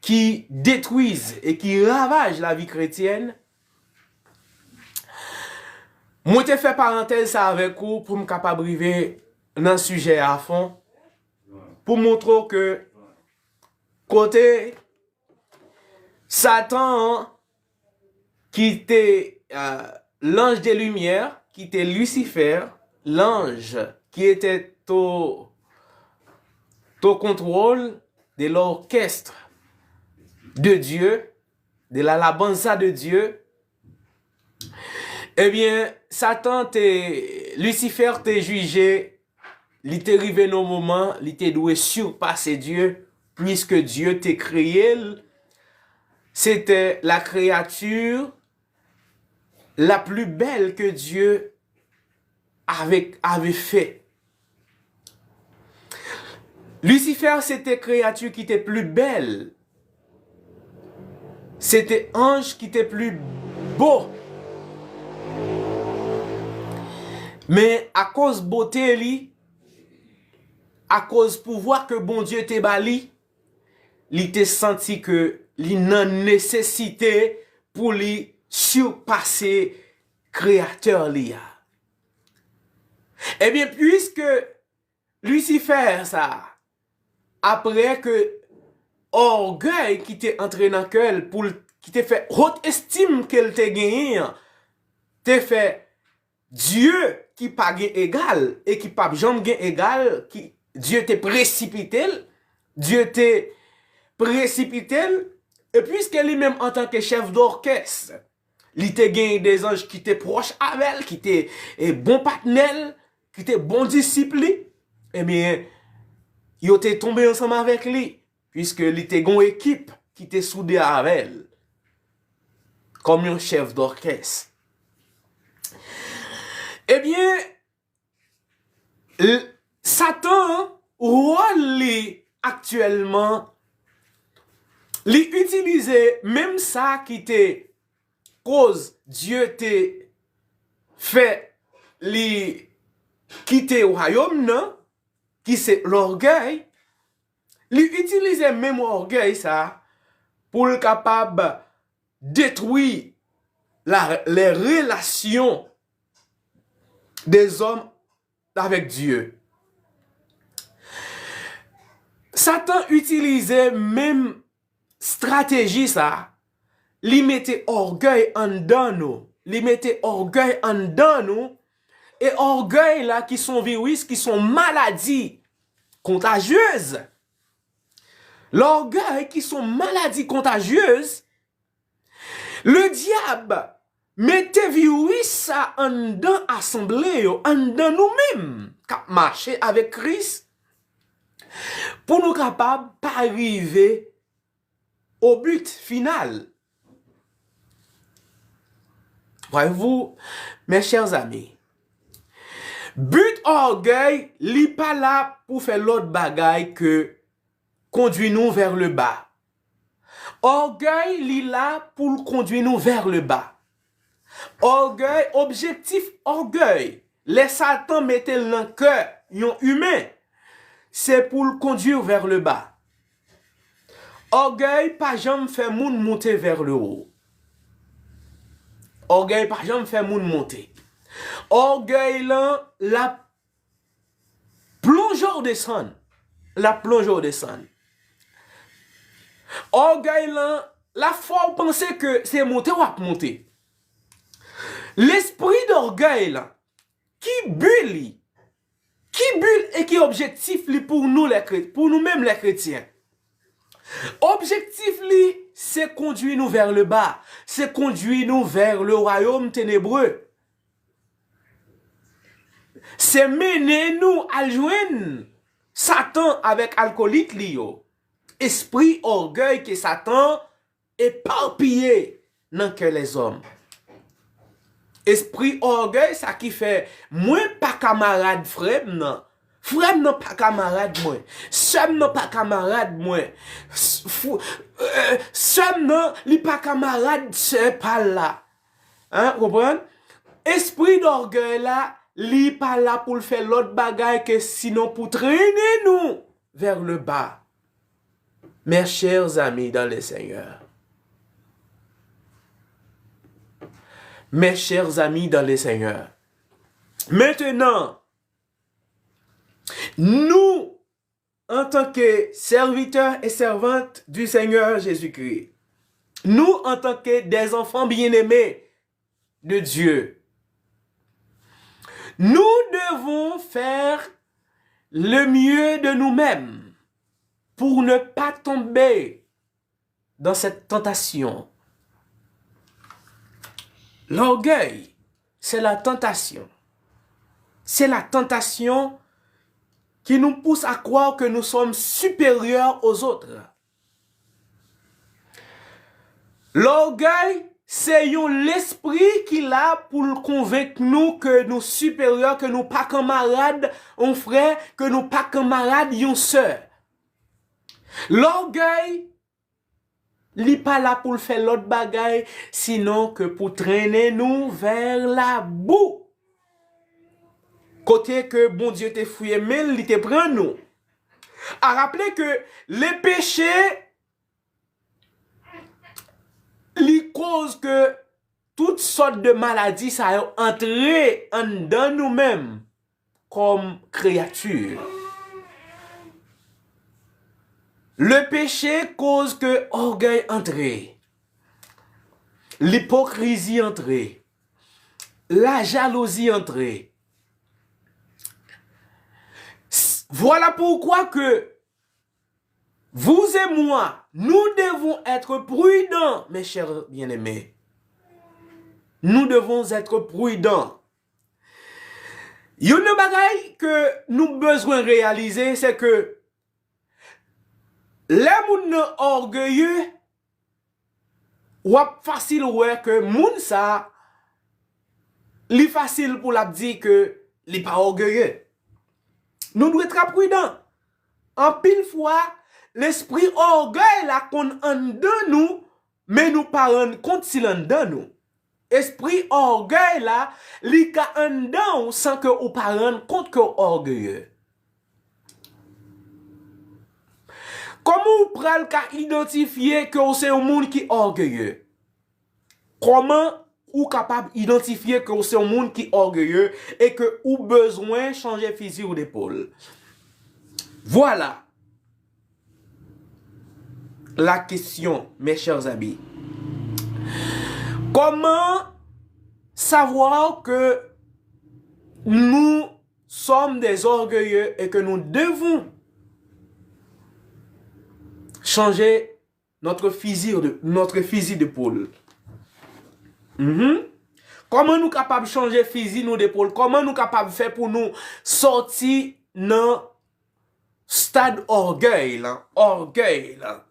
qui détruisent et qui ravagent la vie chrétienne. Mwen te fè parantèz sa avèk ou pou m kapab rive nan sijè a fon, pou montre w ke kote Satan an, ki te, euh, l'ange de lumière, qui était Lucifer, l'ange qui était au, au contrôle de l'orchestre de Dieu, de la alabanza de Dieu, ebyen, Satan te, Lucifer te jije, li te rive nan yon moman, li te dwe sipase Dye, puiske Dye te kreye l, c'était la créature la plus belle que Dieu avait, avait fait. Lucifer, c'était créature qui était plus belle. C'était ange qui était plus beau. Men akoz bote li, akoz pouvwa ke Bondye te ba li, li te santi ke li nan nesesite pou li sipase Kreyatè li a. Ebyen, puiske Lisifè sa, apre ke ògèy ki te antre nan kè l, pou l, ki te fè wot estim ke l te genyen an, te fè Dye ki pa gen egal e ki p ap janm gen egal, ki Dye te presipite l, Dye te presipite l, e puiske li menm antanke chèf dòkès, li te gen de zanj ki te pwòch avè l, ki te, e, bon patnè l, ki te bon disip li, ebyen, yo te tonbe ansanm avèk li, puiske li te gen yon ekip ki te soude avè l, kòm yon chèf dòkès. Ebyen, l-, Satan, wòl li aktyèlman, li itilize menm sa ki te koz Dye te fè li kite wayòm nan, ki se lògèy, li itilize menm ògèy sa pou l kapab detwi la, les relations des hommes avec Dieu. Satan itilize menm estrateji sa, li mete ògèy anndan nou, li mete ògèy anndan nou, e ògèy la ki se yon viris, ki se yon maladi kontajyez. Lògèy ki se yon maladi kontajyez, Ledyab mete viris sa anndan asanble yo, anndan nou menm k ap mache avèk Kris, pou nou kapab pa rive au but final. Voyez-vous, mes chers amis, but ògèy, li pa la pou fè lòt bagay ke kondwi nou vers le bas. Ògèy, li la pou l kondwi nou vers le bas. Ògèy, objektif ògèy, lè Satan mete l nan kè yon imen, se pou l kondwi w vers le bas. Ògèy pa janm fè moun monte vers le haut. Ògèy pa janm fè moun monte. Ògèy lan, l ap plonje w desann. L ap plonje w desann. Ògèy lan, l ap fè w panse ke se monte w ap monte. Lespri dògèy lan, ki bi li? Ki bi l e ki objektif li pou nou lè kre-, pou nou menm lè kretyen? Objektif li, se kondwi nou vers le bas, se kondwi nou vers le royaume ténébreux. Se mennen nou al jwenn Satan avèk akolit li yo. Espri ògèy ke Satan epapiye nan kè lèzòm. Espri ògèy, sa ki fè mwen pa kamarad frè m nan, frè m nan pa kamarad mwen, sè m nan pa kamarad mwen, s-, fou-, euh, sè m nan, li pa kamarad sè pa l la. Hein, ou konprann? Espri dògèy la, li pa la pou l fè lòt bagay ke sinon pou trennen nou vers le bas. Mes chers amis dans le Seigneur. Mes chers amis dans le Seigneur. Maintenant, nous, en tant que serviteurs et servantes du Seigneur Jésus-Christ, nous, en tant que des enfants bien-aimés de Dieu, Nous devons faire le mieux de nous-mêmes pour ne pas tomber dans cette tentation. L'orgueil, c'est la tentation. C'est la tentation qui nous pousse à croire que nous sommes supérieurs aux autres. Lògèy se yon lespri ki la pou l konvenk nou ke nou siperyè, ke nou pa kanmarad yon frè, ke nou pa kanmarad yon sè. Lògèy, li pa la pou l fè lòt bagay, sinon ke pou trennen nou vè labou. Kote ke Bondye te fouye men l, li te pran nou. A raple ke le peche, li koz ke tout sòt de maladi sa yo antre anndan nou menm kòm kreyati. Le peche koz ke ògèy antre, lipokrizi antre, la jalouzi antre. S-, voilà pourquoi que vous et moi, nous devons être prudents, mes chers bien-aimés. Nous devons être prudents. Youn nan bagay ke nou bezwen reyalize, se ke lè moun nan ògeye, w ap fasil wè ke moun sa, li fasil pou l ap di ke li pa ògeye. Nou dwe trè pridan. Anpil fwa, lespri ògèy la konn anndan nou, men nou pa rann kont si l anndan nou. Espri ògèy la, li ka anndan w san ke ou pa rann kont ke w ògeye. Kòman ou pral ka idantifye ke w se yon moun ki ògeye? Kòman ou kapab idantifye ke w se yon moun ki ògeye e ke ou bezwen chanje fizi w depòl? Vwala la kesyon, mes chers amis. Comment savoir que nous sommes des orgueilleux et que nous devons changer notre fusil de, notre fusil d'épaule? Mhm. Kòman nou kapab chanje fizi nou depòl? Kòman nou kapab fè pou nou sòti nan stad ògèy lan, ògèy lan?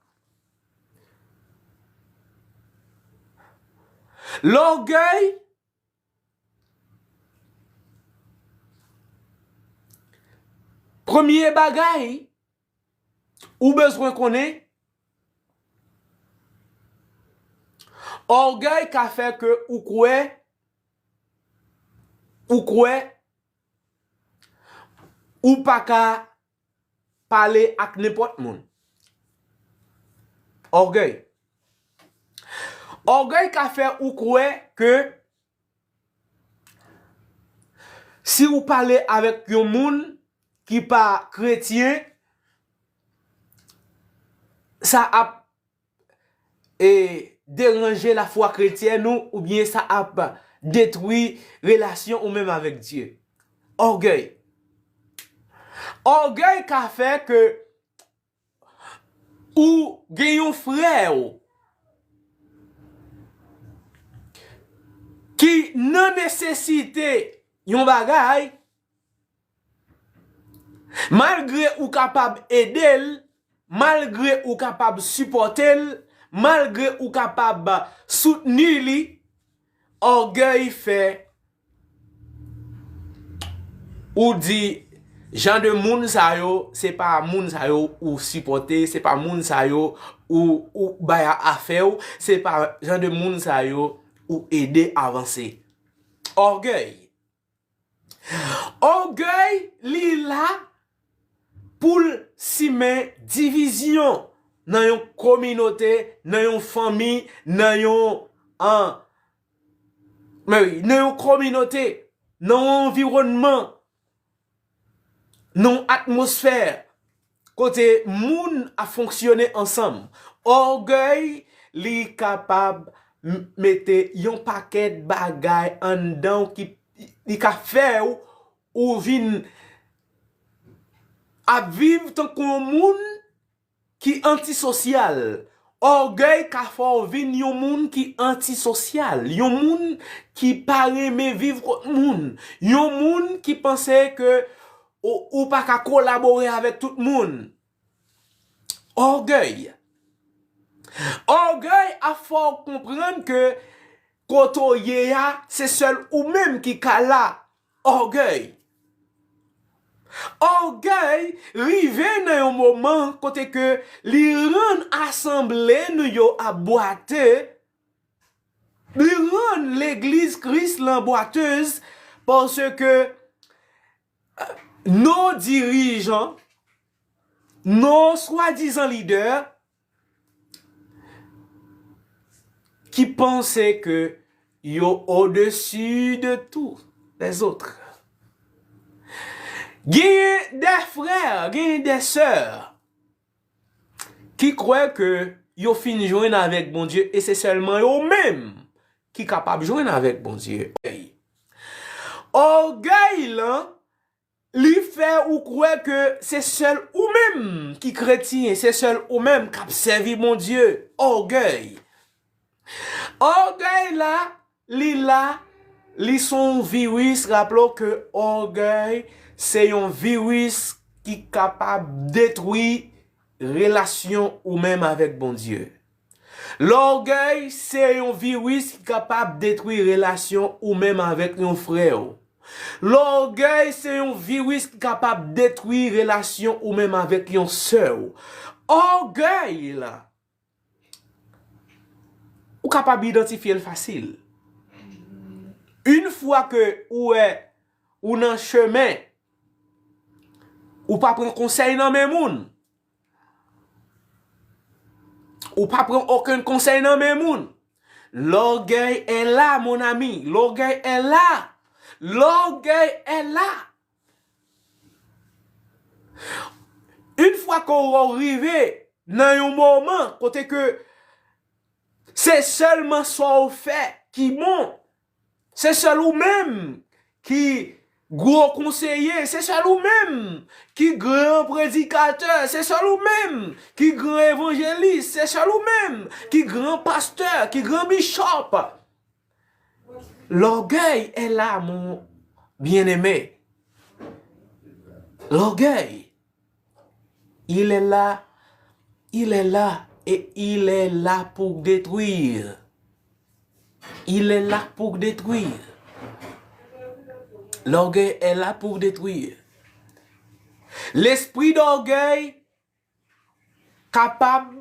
Lògèy, premye bagay ou bezwen konnen, ògèy ka fè ke ou kwè, ou kwè, ou pa ka pale ak nenpòt moun. Ògèy. Ògèy ka fè ou kwè ke si ou pale avèk yon moun ki pa kretyen, sa ap, e, deranje lafwa kretyèn ou, oubyen sa ap detwi relasyon ou menm avèk Dye. Ògèy. Ògèy ka fè ke ou gen yon frè w ki nan nesesite yon bagay, malgre ou kapab ede l, malgre ou kapab sipòte l, malgre ou kapab soutni li, ògèy fè ou di, jan de moun sa yo, se pa moun sa yo ou sipòte, se pa moun sa yo ou, ou bay afè w, se pa jan de moun sa yo ou ede avanse. Ògèy. Ògèy, li la pou l simen divizyon nan yon kominote, nan yon fanmi, nan yon, an, men wi, nan yon kominote, nan yon anviwònman, nan yon atmosfè kote moun ap fonksyone ansanm. Ògèy, li kapab m-, mete yon pakèt bagay anndan w ki li ka fè w ou vin ap viv tankou yon moun ki antisosyal. Ògèy ka fè w vin yon moun ki antisosyal, yon moun ki pa renmen viv kot moun, yon moun ki panse ke ou, ou pa ka kolabore avèk tout moun. Ògèy. Ògèy ap fè w konprann ke kote w ye a, se sèl ou menm ki ka la. Ògèy. Ògèy rive nan yon moman kote ke li rann asanble nou yo ap bwate, li rann legliz Kris lan bwatez, paske nos dirijan, nos swadizan lidè, ki panse ke yo au-dessus de tous les autres. Genyen de frè, genyen de sè ki kwè ke yo fin jwenn avèk Bondye e se sèlman yo menm ki kapab jwenn avèk Bondye. Ògèy lan, li fè ou kwè ke se sèl ou menm ki kretyen, se sèl ou menm k ap sèvi Bondye. Ògèy. Ògèy la, li la, li se yon viris. Raple w ke ògèy se yon viris ki kapab detwi relasyon ou menm avèk Bondye. Lògèy se yon viris ki kapab detwi relasyon ou menm avèk yon frè w. Lògèy se yon viris ki kapab detwi relasyon ou menm avèk yon sè w. Ògèy la, ou kapab idantifye l fasil. Yon fwa ke ou wè ou nan chemen, ou pa pran konsèy nan men moun. Ou pa pran okenn konsèy nan men moun. L'orgueil est là, mon ami. L'orgueil est là. L'orgueil est là. Yon fwa ke w rive nan yon moman kote ke se sèlman sa w fè ki bon, se sèl ou menm ki gwo konseye, se sèl ou menm ki gran predikatè, se sèl ou menm ki gran evanjelis, se sèl ou menm ki gran pastè, ki gran bishop. L'orgueil est là, mon bien-aimé. L'orgueil, il est là, il est là et il est là pour détruire. Il est là pour détruire. L'orgueil est là pour détruire. Lespri d'ògèy kapab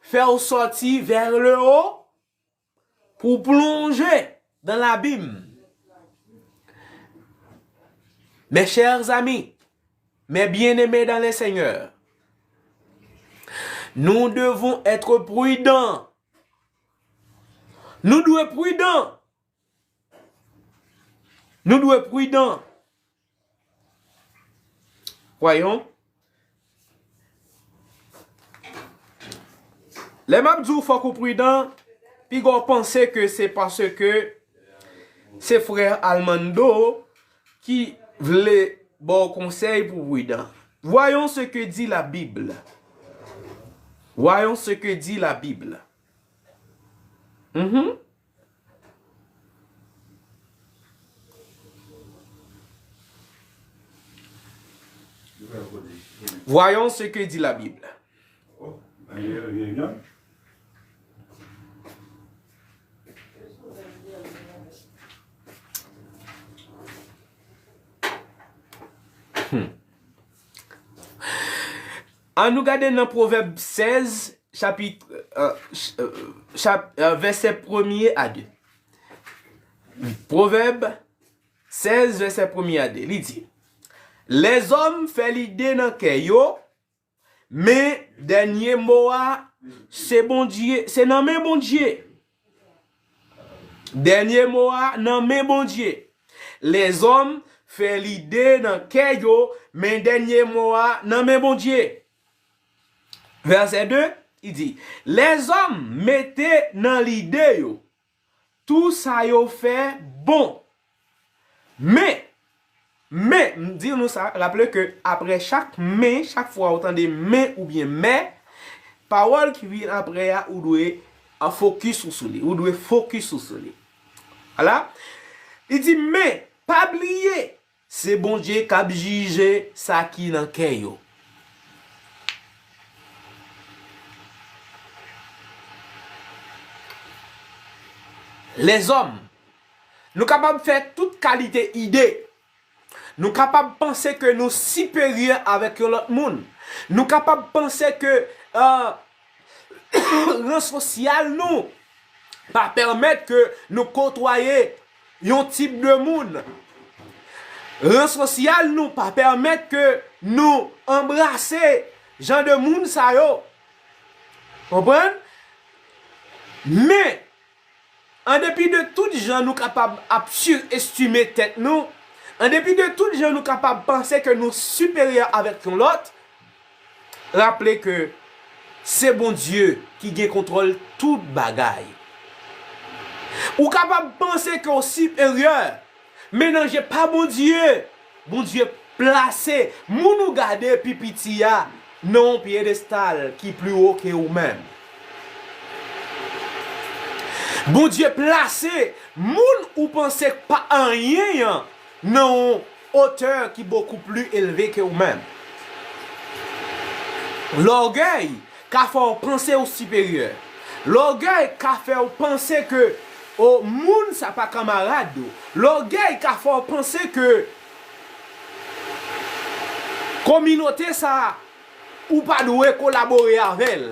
fè w sòti vers le haut pour plonger dans l'abîme. Mes chers amis, mes bien-aimés dans le Seigneur, nous devons être prudents. Nou dwe pridan. Nou dwe pridan. Voyons. Lè m ap di w fòk ou pridan, piga w panse ke se paske se frè Armando ki vle ba w konsèy pou w pridan. Voyons ce que dit la Bible. Voyons ce que dit la Bible. Mhm. Voyons ce que dit la Bible. Hmm. An nou gade nan Pwovèb sèz, chapit, euh, ch-, euh, chap-, euh, vèsè premye a de. Pwovèb sèz, vèsè premye a de. Li di, lèzòm fè lide nan kè yo, men dènye mo a, se Bondye, se nan men Bondye. Dènye mo a nan men Bondye. Lèzòm fè lide nan kè yo, men dènye mo a nan men Bondye. Vèsè de, li di, lèzòm mete nan lide yo tou sa yo fè bon. Men, Men, m di nou sa, raple ke apre chak men, chak fwa ou tande men oubyen mè, pawòl ki vin apre a, ou dwe an fokis ou sou li. Ou dwe fokis ou sou li. Ala. Li di, men, pa bliye, se Bondye k ap jije sa ki nan kè yo. Lèzòm, nou kapab fè tout kalite ide. Nou kapab panse ke nou siperyè avèk yon lòt moun. Nou kapab panse ke, euh, ran sosyal nou pa pèmèt ke nou kotwaye yon tip de moun. Ran sosyal nou pa pèmèt ke nou anbrase jan de moun sa yo. Konprann? Men, an depi de tout jan nou kapab ap siestime tèt nou, an depi de tout jan nou kapab panse ke nou siperyè avèk yon lòt, raple ke se Bondye ki gen kontwòl tout bagay. Ou kapab panse ke w siperyè, men nan je pa Bondye, Bondye plase moun ou gade pi piti a nan yon pyedestal ki pli wo ke ou menm. Bondye plase moun ou panse k pa anyen an nan yon otè ki bokou pli elve ke ou menm. Lògèy ka fè w panse w siperyè. Lògèy ka fè w panse ke, o, moun sa pa kanmarad ou. Lògèy ka fè w panse ke kominote sa a, ou pa dwe kolabore avè l.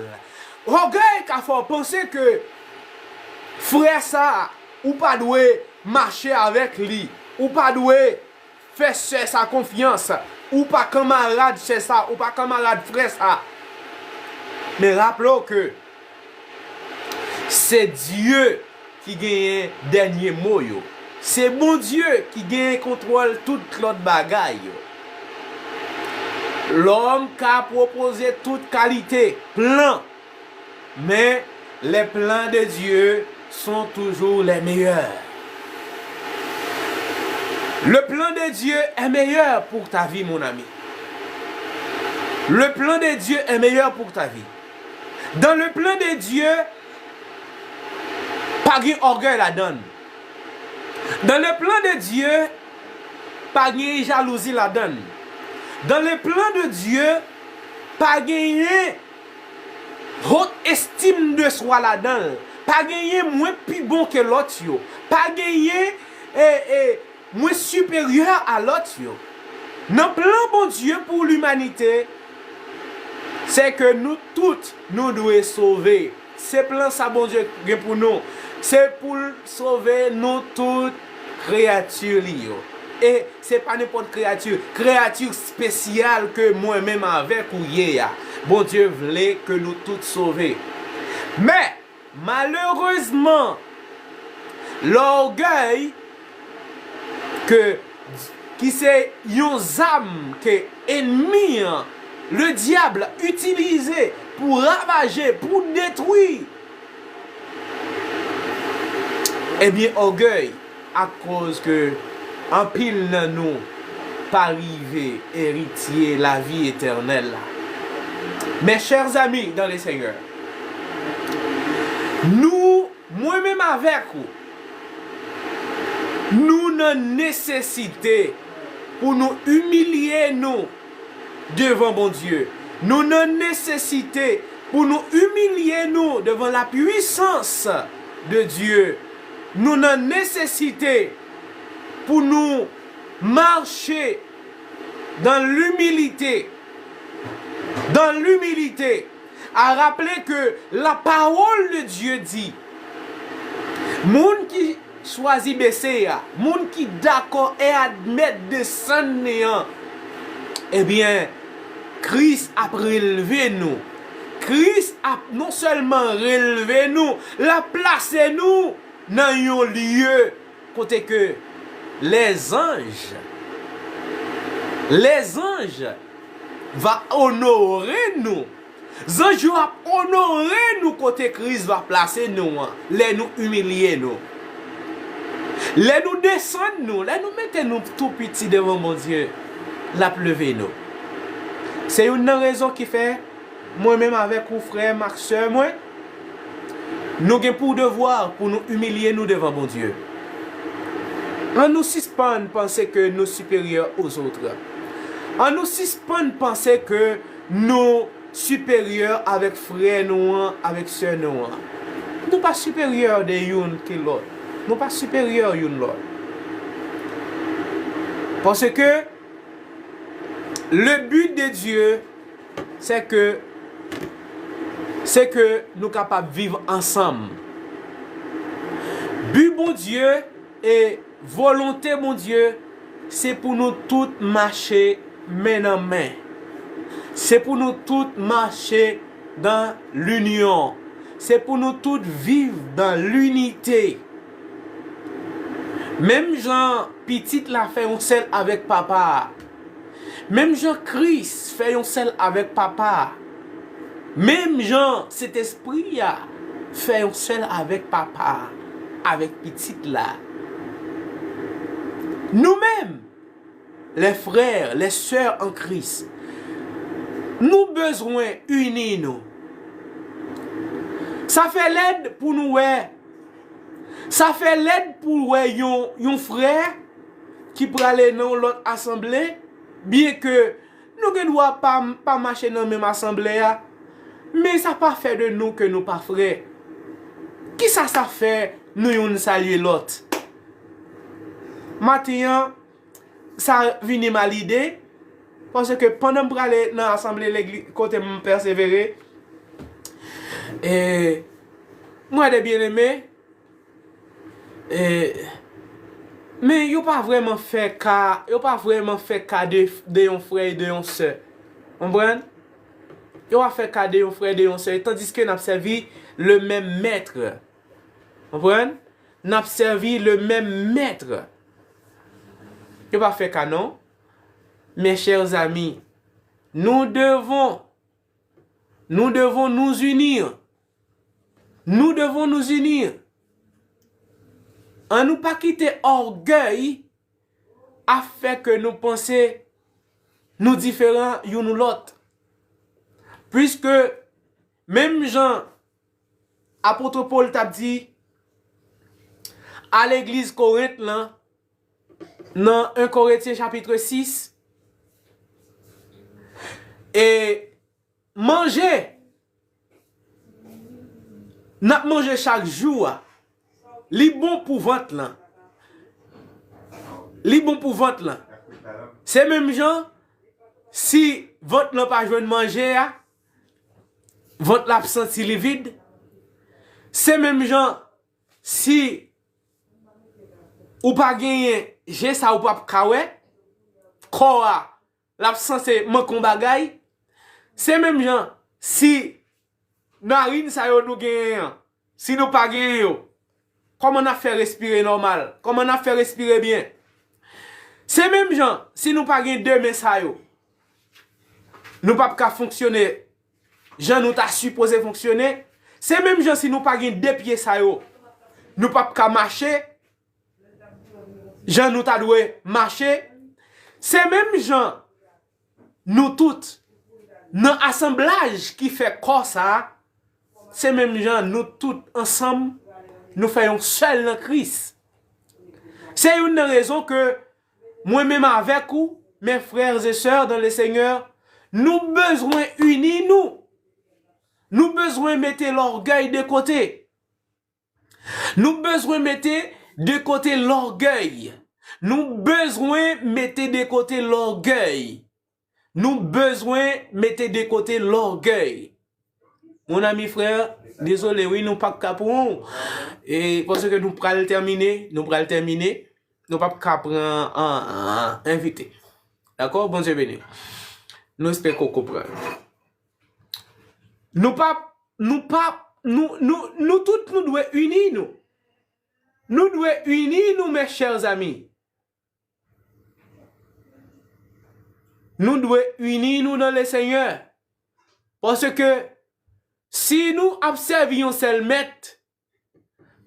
Ògèy ka fè w panse ke frè sa a, ou pa dwe mache avèk li, ou pa dwe fè sè sa konfyans, ou pa kanmarad sè sa, ou pa kanmarad frè sa. Men raple w ke se Dye ki genyen dènye mo yo. Se Bondye ki genyen kontwòl tout lòt bagay yo. Lòm ka pwopoze tout kalite plan, men les plans de Dieu sont toujours les meilleurs. Le plan de Dieu est meilleur pour ta vie, mon ami. Le plan de Dieu est meilleur pour ta vie. Dans le plan de Dieu, pa gen ògèy ladan l. Dans le plan de Dieu, pa gen jalouzi ladan l. Dans le plan de Dieu, pa genyen haute estime de soi ladan l. Pa genyen mwen pi bon ke lòt yo. Pa genyen, e, e, mwen siperyè a lòt yo. Nan plan Bondye pou limanite, se ke nou tout, nou dwe sove. Se plan sa Bondye gen pou nou. Se pou l sove nou tout kreyati li yo. E se pa nenpòt kreyati, kreyati espesyal ke mwen menm avèk ou ye a. Bondye vle ke nou tout sove. Men, malerezman, lògèy ke, ki se yon zam ke ènmi an, le dyab, itilize pou ravaje, pou detwi, ebyen, ògèy, akoz ke anpil nan nou pa rive eritye lavi etènèl la. Mes chers amis dans le Seigneur, nou, mwen menm avèk ou, nou nan nesesite pou nou imilye nou devan Bondye. Nou nan nesesite pou nou imilye nou devan la puissance de Dieu. Nou nan nesesite pou nou mache dans l'humilité. Dans l'humilité. A raple ke la parole de Dieu dit, moun ki chwazi bese a, moun ki dakò e admèt desann li an, ebyen, Kris ap relve nou. Kris ap non sèlman relve nou, l ap plase nou nan yon lye kote ke les anges, les anges va onore nou. Zanj yo ap onore nou kote Kris va plase nou an, lè nou imilye nou. Lè nou desann nou, lè nou mete nou tou piti devan Bondye, l ap leve nou. Se youn nan rezon ki fè, mwen menm avèk ou, frè m ak sè mwen, nou gen pou devwa pou nou imilye nou devan Bondye. An nou sispann panse ke nou siperyè ozòt. An nou sispann panse ke nou siperyè avèk frè nou an, avèk sè nou an. Nou pa siperyè de youn ke lòt. Nou pa siperyè youn lòt. Paske le but de Dieu, c'est que c'est que nou kapab viv ansanm. Bi Bondye e volonte Bondye, se pou nou tout mache men nan men. Se pou nou tout mache dans l'union. Se pou nou tout viv dans l'unité. Menm jan pitit la fè yon sèl avèk papa a, menm jan Kris fè yon sèl avèk papa a, menm jan Sentespri a fè yon sèl avèk papa a, avèk pitit la. Nou menm, les frères, les sœurs en Christ, nou bezwen ini nou. Sa fè lèd pou nou wè, sa fè lèd pou wè yon, yon frè ki prale nan yon lòt asanble, byenke nou gen dwa pa, pa mache nan menm asanble a, men sa pa fè de nou ke nou pa frè. Kisa sa fè nou youn salye lòt? Maten an, sa vini m a lide, paske pandan m prale nan asanble legliz kote m pèsevere, e, mwen de byeneme, e, men yo pa vrèman fè ka, yo pa vrèman fè ka de, de yon frè e de yon sè. Konprann? Yo pa fè ka de yon frè e de yon sè, tandiske n ap sèvi le menm mèt. Konprann? N ap sèvi le menm mèt. Yo pa fè ka non. Mes chers amis, nous devons, nous devons nous unir. Nous devons nous unir. An nou pa kite ògèy a fè ke nou panse nou diferan youn ou lòt. Piske menm jan apot Pòl t ap di a legliz Korent lan, nan en Korentyen chapit sis, e manje n ap manje chak jou a, li bon pou vant lan. Li bon pou vant lan. Se menm jan, si vant lan pa jwenn manje a, vant la ap santi li vid. Se menm jan, si ou pa genyen je sa ou p ap ka wè, kò a, l ap sanse manke yon bagay. Se menm jan, si narin sa yo nou genyen an, si nou pa genyen yo, kòman n ap fè respire nòmal? Kòman n ap fè respire byen? Se menm jan, si nou pa gen de men sa yo, nou p ap ka fonksyone jan nou ta sipoze fonksyone. Se menm jan, si nou pa gen de pye sa yo, nou p ap ka mache jan nou ta dwe mache. Se menm jan nou tout nan asanblaj ki fè kò sa a, se menm jan nou tout ansanm, nou fè yon sèl nan Kris. Se youn nan rezon ke mwen menm avèk ou, mes frères et sœurs dans le Seigneur, nou bezwen ini nou. Nou bezwen mete lògèy de kote. Nou bezwen mete de kote lògèy. Nou bezwen mete de kote lògèy. Nou bezwen mete de kote lògèy. Mon ami frè, dezole wi, nou p ap ka pran w. E, paske nou pral tèmine, nou pral tèmine, nou p ap ka pran an, an, envite. Dakò? Bondye beni w. Nou espere ke w konprann. Nou p ap, nou p ap, nou, nou, nou tout, nou dwe ini nou. Nou dwe ini nou, mes chers amis. Nou dwe ini nou dans le Seigneur. Paske si nou ap sèvi yon sèl mèt,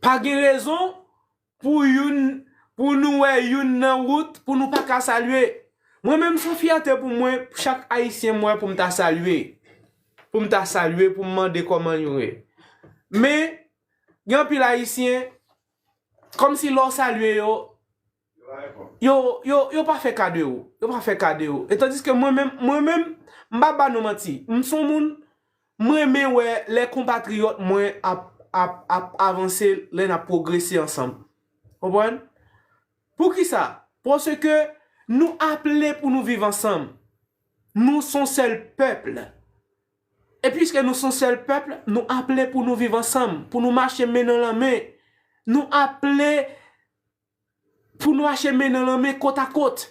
pa gen rezon pou youn pou nou wè youn nan wout, pou nou pa ka salye. Mwen menm, se yon fyète pou mwen, chak Ayisyen m wè pou m ta salye. Pou m ta salye, pou m mande kòman yo ye. Men, gen anpil Ayisyen, kòmsi lè w salye yo, yo, yo, yo pa fè ka de ou. Yo pa fè ka de ou. E tandiske mwen menm, mwen menm, m pa ba nou manti. M se yon moun, m renmen wè lè konpatriyòt mwen ap, ap, ap avanse, lè n ap pwogrese ansanm. Konprann? Poukisa? Paske nou aple pou nou viv ansanm. Nou se yon sèl pèp. E piske nou se yon sèl pèp, nou aple pou nou viv ansanm, pou nou mache men nan lanmen. Nou aple pou nou mache men nan lanmen, kot a kot.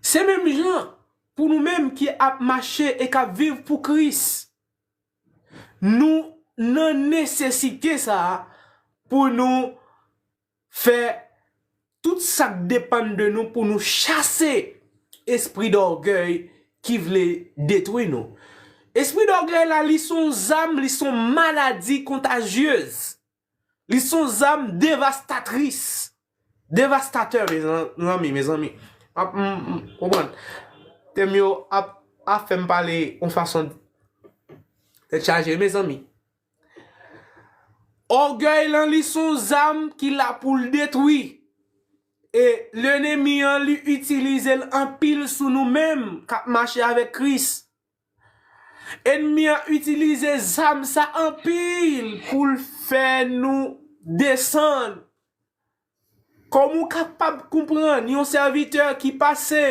Se menm jan pou nou menm ki ap mache e k ap viv pou Kris. Nou nan nesesite sa a pou nou fè tout sa k depann de nou pou nou chase espri dògèy ki vle detwi nou. Espri dògèy la, li se yon zam, li se yon maladi kontajyez. Li se yon zam devastatris. Devastatè, mezanmi, mezanmi. M ap, m, m, konprann. Tèm yo ap, ap fè m pale yon fason tèt chaje, mezanmi. Ògèy lan, li se yon zam ki la pou l detwi. E lènmi an, li itilize l anpil sou nou menm k ap mache avèk Kris. Ènmi an itilize zam sa anpil pou l fè nou desann. Kòm ou kapab konprann, yon sèvitè ki pase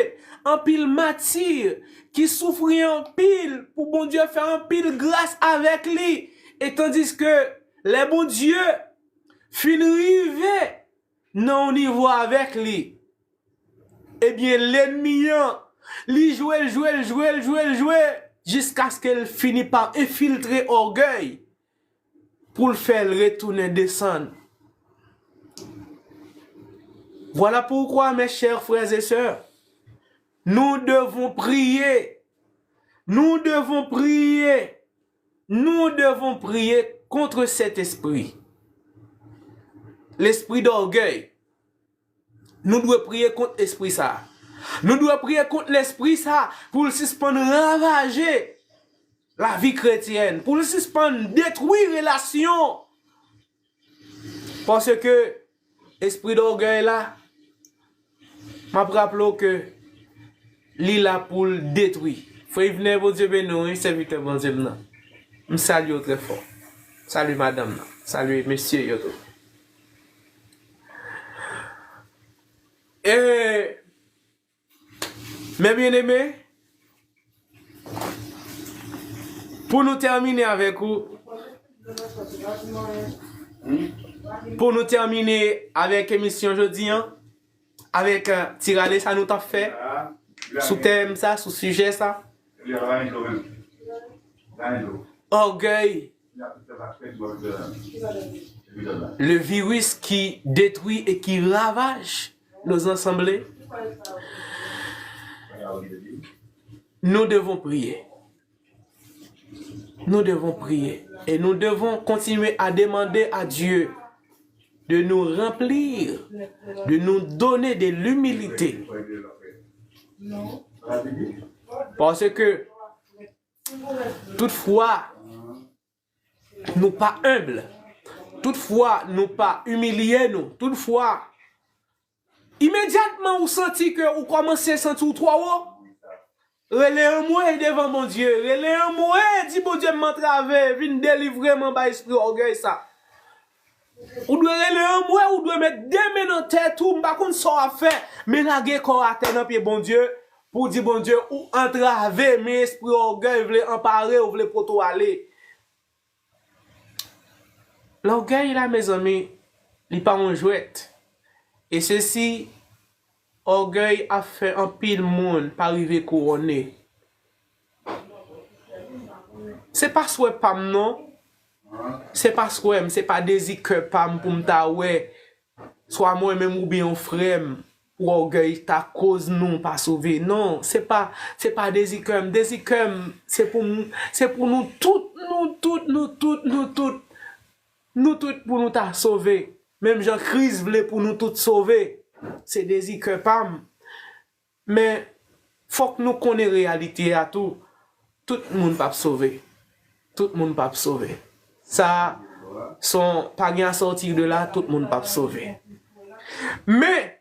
anpil mati, ki soufri anpil pou Bondye fè anpil gras avèk li, e tandiske lè Bondye fin rive nan yon nivo avèk li, ebyen, lènmi an, li jwe l, jwe l, jwe l, jwe l, jwe l, jiskaske l fini pa enfiltre ògèy pou l fè l retounen desann. Voilà pourquoi, mes chers frères et sœurs, nous devons prier. Nous devons prier. Nous devons prier contre cet esprit. Lespri dògèy. Nou dwe priye kont espri sa a. Nou dwe priye kont lespri sa a pou l sispann ravaje lavi kretyèn, pou l sispann detwi relasyon. Paske espri dògèy la, m ap raple w ke li la pou l detwi. Frè Yvner, Bondye beni w, wi, sèvitè Bondye m nan. M salye w trè fò. Salye madanm nan. Salye mesye yo tou. E, mes bien-aimés, pou nou tèmine avèk ou, pou nou tèmine avèk emisyon jodi an, avèk, eh, ti rale sa nou t ap fè sou tèm sa, sou sijè sa. Ògèy, le virus qui détruit et qui ravage nos assemblées. Nous devons prier. Nous devons prier. Et nous devons continuer à demander à Dieu de nous remplir, de nous donner de l'humilité. Paske toutfwa nou pa enb, toutfwa nou pa imilye nou, toutfwa imedyatman ou santi ke ou kòmanse santi w twò wo, rele anmwe devan Bondye, rele anmwe, di Bondye m antrave, vin delivre m anba espri ògèy sa. Ou dwe rele anmwe, ou dwe met de men nan tèt ou, m pa konn sa w ap fè, men lage kò w atè nan pye Bondye, pou w di Bondye ou antrave, men espri ògèy vle anpare w, vle pote w ale. Lògèy la, mezanmi, li pa yon jwèt. E sesi, ògèy ap fè anpil moun pa rive kouwone. Se pa swè pa m non. Se pa swè m, se pa dezi kè pa m pou m ta wè swa mwen menm oubyen yon frè m, pou ògèy ta koz nou pa sove. Non, se pa, se pa dezi kè m. Dezi kè m, se pou m, se pou nou tout, nou tout, nou tout, nou tout, nou tout pou nou ta sove. Menm jan Kris vle pou nou tout sove. Se dezi kè pa m. Men, fòk nou konnen reyalite a tou. Tout moun p ap sove. Tout moun p ap sove. Sa, son, pa gen à sortir de là, tout moun p ap sove. Men,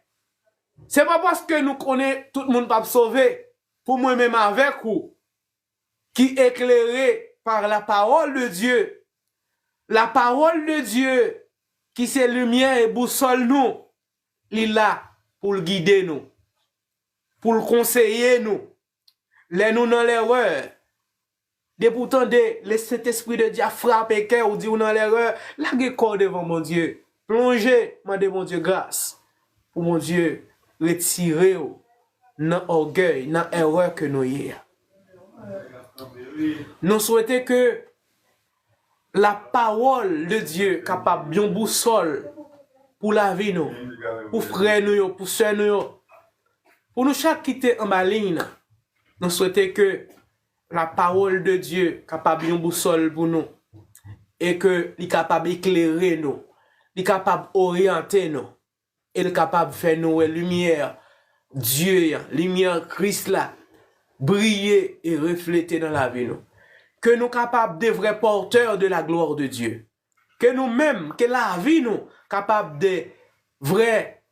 se pa paske nou konnen tout moun p ap sove, pou mwen menm avèk ou, ki éclairé par la parole de Dieu. La parole de Dieu, ki se limyè e bousòl nou, li la pou l gide nou, pou l konseye nou. Lè nou nan lèrè, depi w tande le Sentespri de Dye ap frape kè w, di w nan lèrè, lage kò w devan Bondye, plonje, mande Bondye gras, pou Bondye retire w nan ògèy, nan erè ke nou ye a. Nou swete ke la parole de Dieu kapab yon bousòl pou lavi nou, pou frè nou yo, pou sè nou yo, pou nou chak ki te anba liy nan. Nou swete ke la parole de Dieu kapab yon bousòl pou nou e ke li kapab eklere nou, li kapab oryante nou e li kapab fè nou wè limyè Dye a, limyè Kris la briye e reflete nan lavi nou. Ke nou kapab de vrè pòtè de la glwa de Dye. Ke nou menm, ke lavi nou kapab de vrè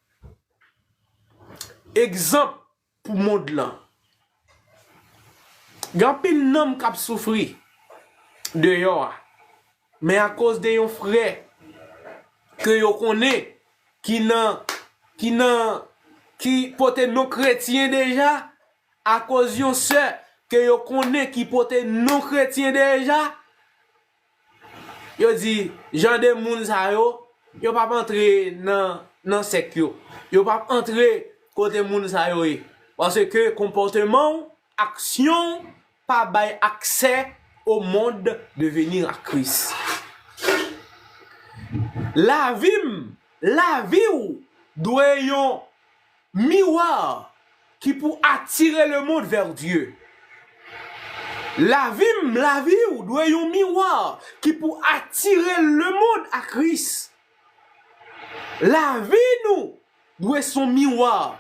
egzanp pou mond lan. Gen anpil nanm k ap soufri deyò a, men akoz de yon frè ke yo konnen ki nan, ki nan, ki pote non kretyen deja, akoz yon sè ke yo konnen ki pote non kretyen deja, yo di, jan de moun sa yo, yo p ap antre nan, nan sèk yo. Yo p ap antre kote moun sa yo ye. Paske konpòteman w, aksyon w pa bay aksè au monde de venir à Christ. Lavi m, lavi w dwe yon miwa ki pou atire lemonn vè Dye. Lavi m, lavi w dwe yon miwa ki pou atire lemonn a Kris. Lavi nou dwe s on miwa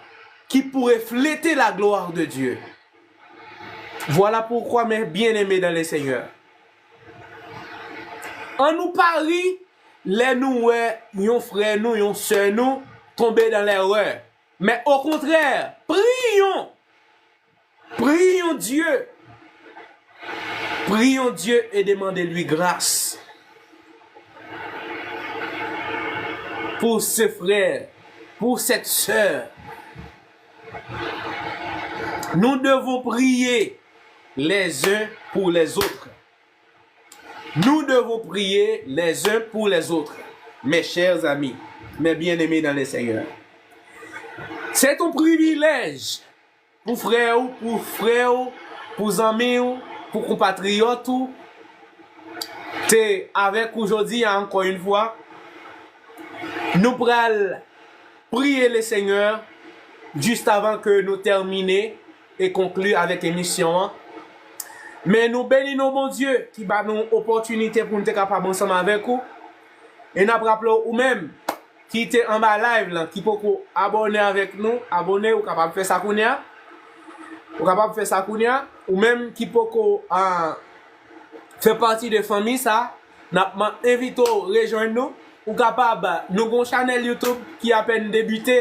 ki pou reflete la gloire de Dieu. Voilà pourquoi, mes bien-aimés dans le Seigneur, ann nou pa ri lè nou wè yon frè nou, yon sè nou tonbe dans l'erreur. Men okontrè, prions. Prions Dieu. Prions Dieu et demandez-lui grâce pour ce frère, pour cette sœur. Nous devons prier les uns pour les autres. Nous devons prier les uns pour les autres, mes chers amis, mes bien-aimés dans le Seigneur. C'est un privilège pou frè w, pou frè w, pou zanmi w, pou konpatriyòt ou, te avèk ou jodi a ankò yon fwa. Nou pral priye le Senyè jis avan ke nou tèmine e konkli avèk emisyon an. Men nou beni non Bondye ki ba nou opòtinite pou nou te kapab ansanm avèk ou. E n ap raple w, ou menm ki te anba live lan, ki poko abòne avèk nou, abòne, ou kapab fè sa kounye a. Ou kapab fè sa kounye a. Ou menm ki poko, ah, fè pati de fanmi sa, n ap man-, envite w rejwenn nou. Ou kapab, nou gen yon chanèl YouTube ki apèn debite.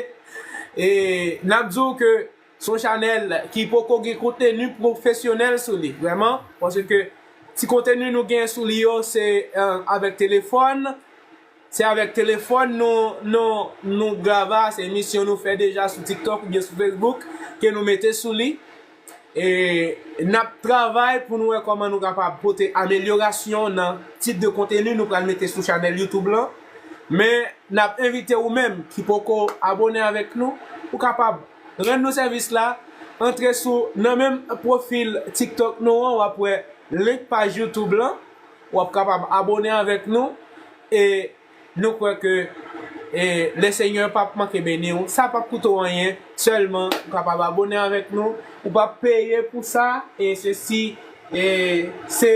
E n ap di w ke se yon chanèl ki poko gen konteni pwofesyonèl sou li, vrèman, paske ti konteni nou gen sou li yo, se, eh, avèk telefòn, se avèk telefòn nou, nou, nou grave, se emisyon nou fè deja sou TikTok oubyen sou Facebook ke nou mete sou li. E n ap travay pou nou wè kòman nou kapab pote amelyorasyon nan tip de konteni nou pral mete sou chanèl YouTube lan. Men n ap envite ou menm ki poko abòne avèk nou, ou kapab rann nou sèvis la, antre sou nan menm pwofil TikTok nou an, w ap wè link paj YouTube lan, w ap kapab abòne avèk nou, e nou kwè ke, e, le Senyè p ap manke beni w, sa p ap koute w anyen, sèlman ou kapab abòne avèk nou, ou p ap peye pou sa, e sesi, e se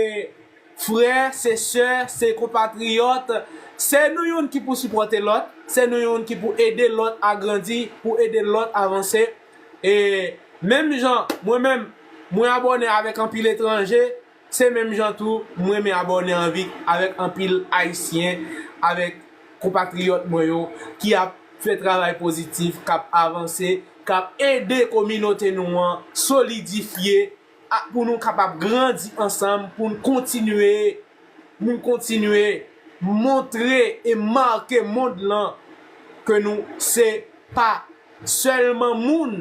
frè, se sè, se konpatriyòt, Se nou youn ki pou sipòte lòt, se nou youn ki pou ede lòt a grandi, pou ede lòt avanse. E menm jan, mwen menm, mwen abòne avèk anpil etranje, se menm jan tou, mwen renmen abòne anvi avèk anpil Ayisyen, avèk konpatriyòt mwen yo, ki ap fè travay pozitif, k ap avanse, k ap ede kominote nou an solidifye, a, pou nou kapab grandi ansanm, pou n kontinye, pou n kontinye montre e make mond lan ke nou se pa sèlman moun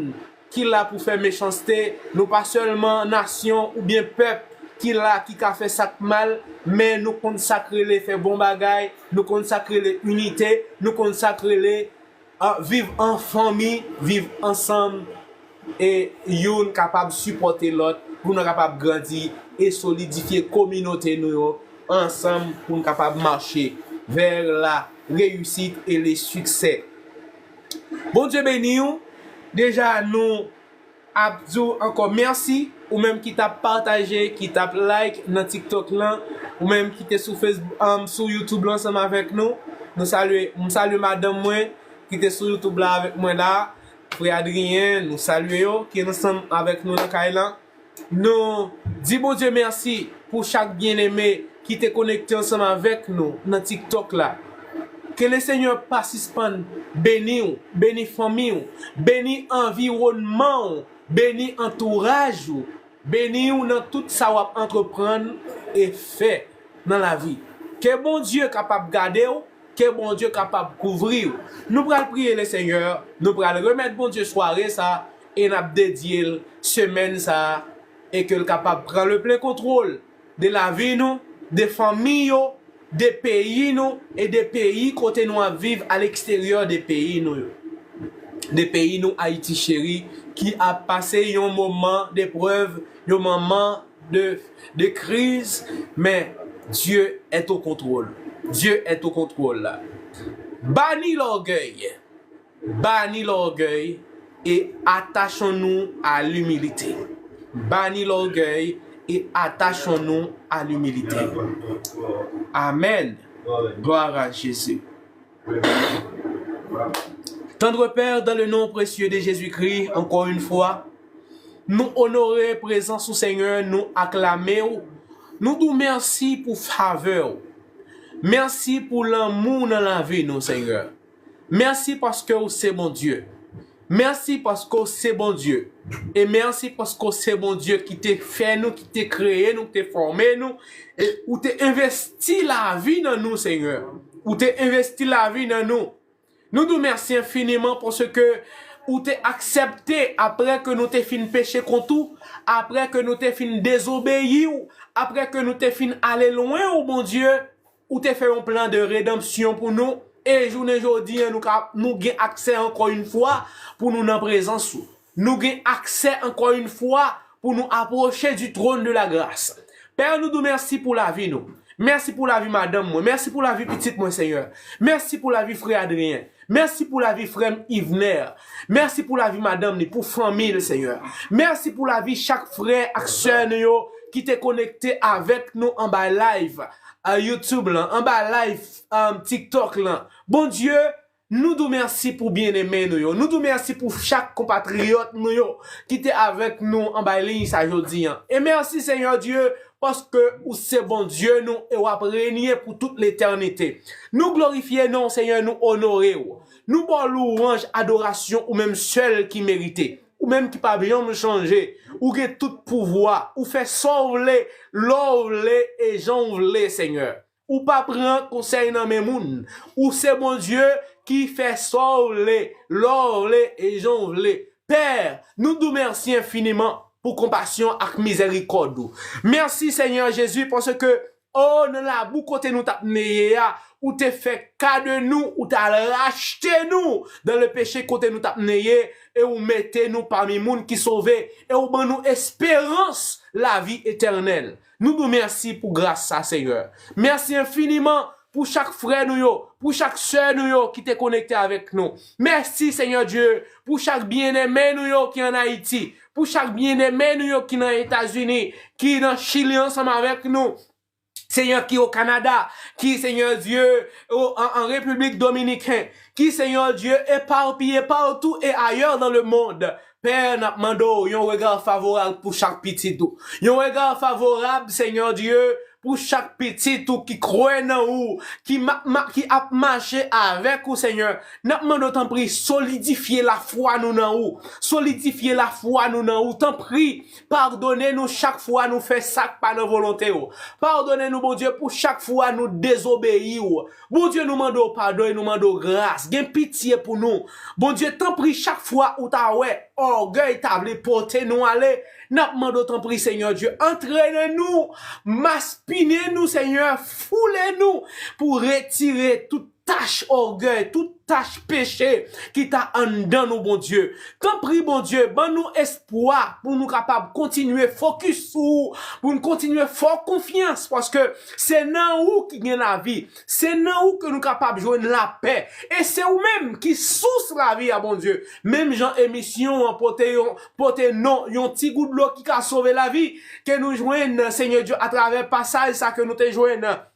ki la pou fè mechanste, nou pa sèlman nasyon oubyen pèp ki la ki ka fè sa k mal, men nou konn sa k rele fè bon bagay, nou konn sa k rele inite, nou konn sa k rele, a, viv an fanmi, viv ansanm, e youn kapab sipòte lòt, pou nou kapab grandi e solidifye kominote nou yo ansanm, pou nou kapab mache vers la réussite et le succès. Bondye beni w. Deja, nou ap di w ankò mèsi, ou menm ki t ap pataje, ki t ap like nan TikTok lan, ou menm ki te sou Facebook, um, sou YouTube lan ansanm avèk nou. Nou salye, m salye madanm mwen ki te sou YouTube la avèk mwen la, frè Adrien, nou salye yo, ki ansanm avèk nou nan kay lan. Nou di Bondye mèsi pou chak byeneme ki te konekte ansanm avèk nou nan TikTok la. Ke le Senyè pa sispann beni w, beni fanmi w, beni anviwònman w, beni antouraj ou, beni w nan tout sa w ap antreprann e fè nan lavi. Ke Bondye kapab gade w, ke Bondye kapab kouvri w. Nou pral priye le Senyè, nou pral remèt Bondye sware sa, e n ap dedye l semèn sa, e ke l kapab pran le plen kontwòl de lavi nou, de fanmi yo, de peyi nou, e de peyi kote nou ap viv a leksteryè de peyi nou yo. De peyi nou, Ayiti cheri, ki ap pase yon moman de prèv, yon moman de, de kriz, men Dieu est au contrôle. Dieu est au contrôle. Bani lògèy. Bani lògèy e atachons-nous à l'humilité. Bani lògèy e atachons-nous à l'humilité. Amen. Gloire à Jésus. Tendre Père, dans le nom précieux de Jésus-Christ, encore une fois, nou onore prezans ou, Senyè, nou aklame w, nou di w mèsi pou favè w. Mèsi pou lanmou w nan lavi nou, Senyè. Mèsi paske ou se Bondye. Mèsi paske ou se Bondye. E mèsi paske ou se Bondye ki te fè nou, ki te kreye nou, ki te fòme nou. E ou te envesti lavi nan nou, Senyè. Ou te envesti lavi nan nou. Nou di w mèsi enfiniman paske ou te aksepte, apre ke nou te fin peche kont ou, apre ke nou te fin dezobeyi w, apre ke nou te fin ale lwen ou, Bondye, ou te fè yon plan de redanmsyon pou nou, e jounen jodi a, nou ka, nou gen aksè ankò yon fwa pou nou nan prezans ou. Nou gen aksè ankò yon fwa pou nou apwoche du trône de la grâce. Pè, nou di w mèsi pou lavi nou. Mèsi pou lavi madanm mwen. Mèsi pou lavi pitit mwen, Senyè. Mèsi pou lavi frè Adrien. Mèsi pou lavi frè m Yvner. Mèsi pou lavi madanm li, pou fanmi l, Senyè. Mèsi pou lavi chak frè ak sè nou yo ki te konekte avèk nou anba live, a, YouTube lan, anba live, um, TikTok lan. Bondye, nou di w mèsi pou byeneme nou yo. Nou di w mèsi pou chak konpatriyòt nou yo ki te avèk nou anba liy sa jodi an. E mèsi, Senyè Dye, paske ou se Bondye nou e w ap renye pou tout letènite. Nou glorifye non w, Senyè, nou onore w. Nou ba w louwanj, adorasyon, ou menm sèl ki merite. Ou menm ki p ap janm chanje. Ou gen tout pouvwa. Ou fè sa w vle, lè w vle e jan w vle, Senyè. Ou pa pran konsèy nan men moun. Ou se Bondye ki fè sa w vle, lè w vle e jan w vle. Pè, nou di w mèsi enfiniman pou konpasyon ak mizèrikòd ou. Mèsi, Senyè Jezi, paske, o, nan labou kote nou t ap neye a, ou te fè ka de nou, ou t al rachte nou dans le péché kote nou t ap neye, e ou mete nou pami moun ki sove, e ou ban nou esperans lavi etènèl. Nou di w mèsi pou gras sa, Senyè. Mèsi enfiniman pou chak frè nou yo, pou chak sè nou yo ki te konekte avèk nou. Mèsi, Senyè Dye, pou chak byeneme nou yo ki ann Ayiti, pou chak byeneme nou yo ki nan Etazini, ki nan Chili ansanm avèk nou. Senyè, ki o Kanada, ki, Senyè Dye, o, an, an Repiblik Dominiken, ki, Senyè Dye, eparpiye partou e ayè nan le mond. Pè, n ap mande w yon rega favorab pou chak pitit ou. Yon rega favorab, Senyè Dye, pou chak pitit ou ki kwè nan ou, ki, ma, ma, ki ap mache avèk ou, Senyè. N ap mande w, tanpri, solidifye lafwa nou nan ou. Solidifye lafwa nou nan ou. Tanpri, padone nou chak fwa nou fè sa k pa nan volonte w. Padone nou, Bondye, pou chak fwa nou dezobeyi w. Bondye, nou mande w padon e nou mande w gras. Gen pitye pou nou. Bondye, tanpri, chak fwa ou ta wè ògèy ta vle pote nou ale, n ap mande w, tanpri, Senyè Dye, antrene nou, maspinen nou, Senyè, foule nou pou retire tout tach ògèy, tout tach peche ki ta anndan nou, Bondye. Tanpri, Bondye, ban nou espwa pou nou kapab kontinye fokis sou ou, pou nou kontinye fè w konfyans, paske se nan ou ki gen lavi, se nan ou ke nou kapab jwenn lapè, e se ou menm ki sous lavi a, Bondye. Menm jan emisyon an pote yon, pote non yon ti gout dlo ki ka sove lavi, ke nou jwenn, Senyè Dye, atravè pasaj sa ke nou te jwenn nan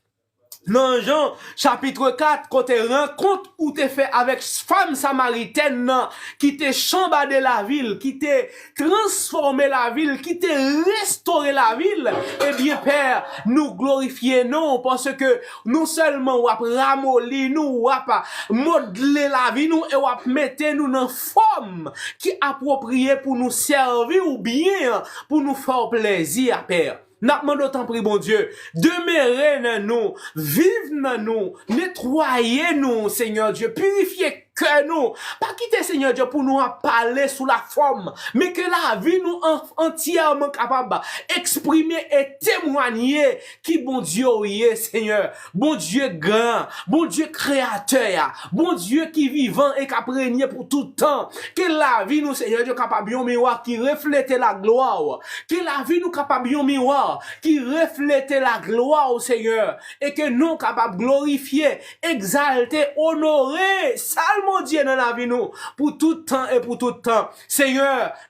Jan, chapit kat, kote rankont ou te fè avèk fanm samaritèn nan, ki te chanbade lavi l, ki te transfòme lavi l, ki te restore lavi l, ebyen, Pè, nou glorifye non w, paske non sèlman w ap ramoli nou, w ap modle lavi nou, e w ap mete nou nan fòm ki apwopriye pou nou sèvi w byen, pou nou fè w plezi a, Pè. N ap mande w, tanpri, Bondye, demere nan nou, viv nan nou, netwaye nou, Senyè Dye, pirifye kè nou. Pa kite, Senyè Dye, pou nou ap pale sou lafòm, men ke lavi nou an, antyèman kapab eksprime e temwanye ki Bondye w ye, Senyè. Bondye gran, Bondye kreyatè a, Bondye ki vivan e k ap renye pou tout tan. Ke lavi nou, Senyè Dye, kapab yon miwa ki reflete laglwa w. Ke lavi nou kapab yon miwa ki reflete laglwa w, Senyè, e ke non w kapab glorifye, egzalte, onore, salmodye nan lavi nou pou tout tan e pou tout tan. Senyè,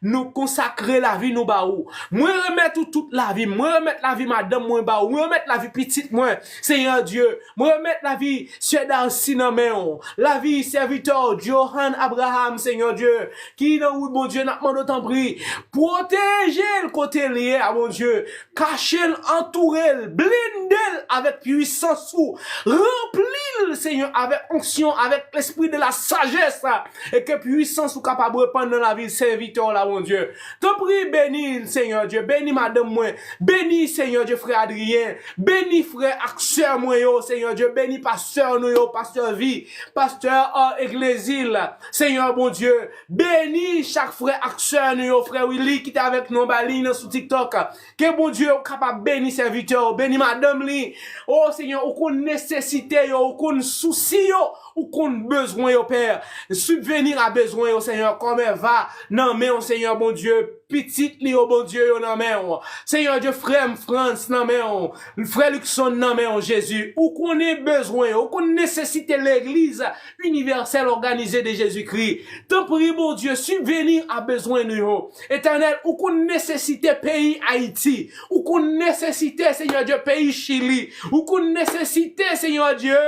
nou konsakre lavi nou ba ou. Mwen remèt ou tout lavi m. Mwen remèt lavi madanm mwen ba ou. Mwen remèt lavi pitit mwen, Senyè Dye. Mwen remèt lavi sè Darcy nan men w. Lavi sèvitè w, Johan Abraham, Senyè Dye, ki nan wout Bondye, n ap mande w, tanpri, pwoteje l kote l ye a, Bondye. Kache l, antoure l, blende l avèk pwisans ou. Ranpli l, Senyè, avèk onksyon, avèk lespri de la sajès, e ke pwisans ou kapab repann nan lavi sèvitè w la, Bondye. Tanpri, beni l, Senyè Dye. Beni madanm mwen. Beni, Senyè Dye, frè Adrien. Beni frè ak sè mwen yo, Senyè Dye. Beni pastè nou yo, pastè Vi, pastè, euh, Eglezil. Senyè Bondye, beni chak frè ak sè nou yo, frè Willy ki te avèk nou anba liy nan sou TikTok. Ke Bondye kapab beni sèvitè w, beni madanm li. O Senyè, ou konn nesesite yo, ou konn sousi yo, ou konn bezwen yo, Pè. Subvenir a bezwen yo, Senyè, kòm Eva nan men w, Senyè Bondye. Pitit li yo, Bondye, yo nan men w. Senyè Dye, frè m Frantz nan men w. Frè Luckson nan men w, Jezi. Ou konnen bezwen yo, ou konn nesesite legliz inivèsèl òganize de Jezikri. Tanpri, Bondye, sibveni a bezwen nou yo. Etènèl, ou konn nesesite peyi Ayiti. Ou konn nesesite, Senyè Dye, peyi Chili. Ou konn nesesite, Senyè Dye,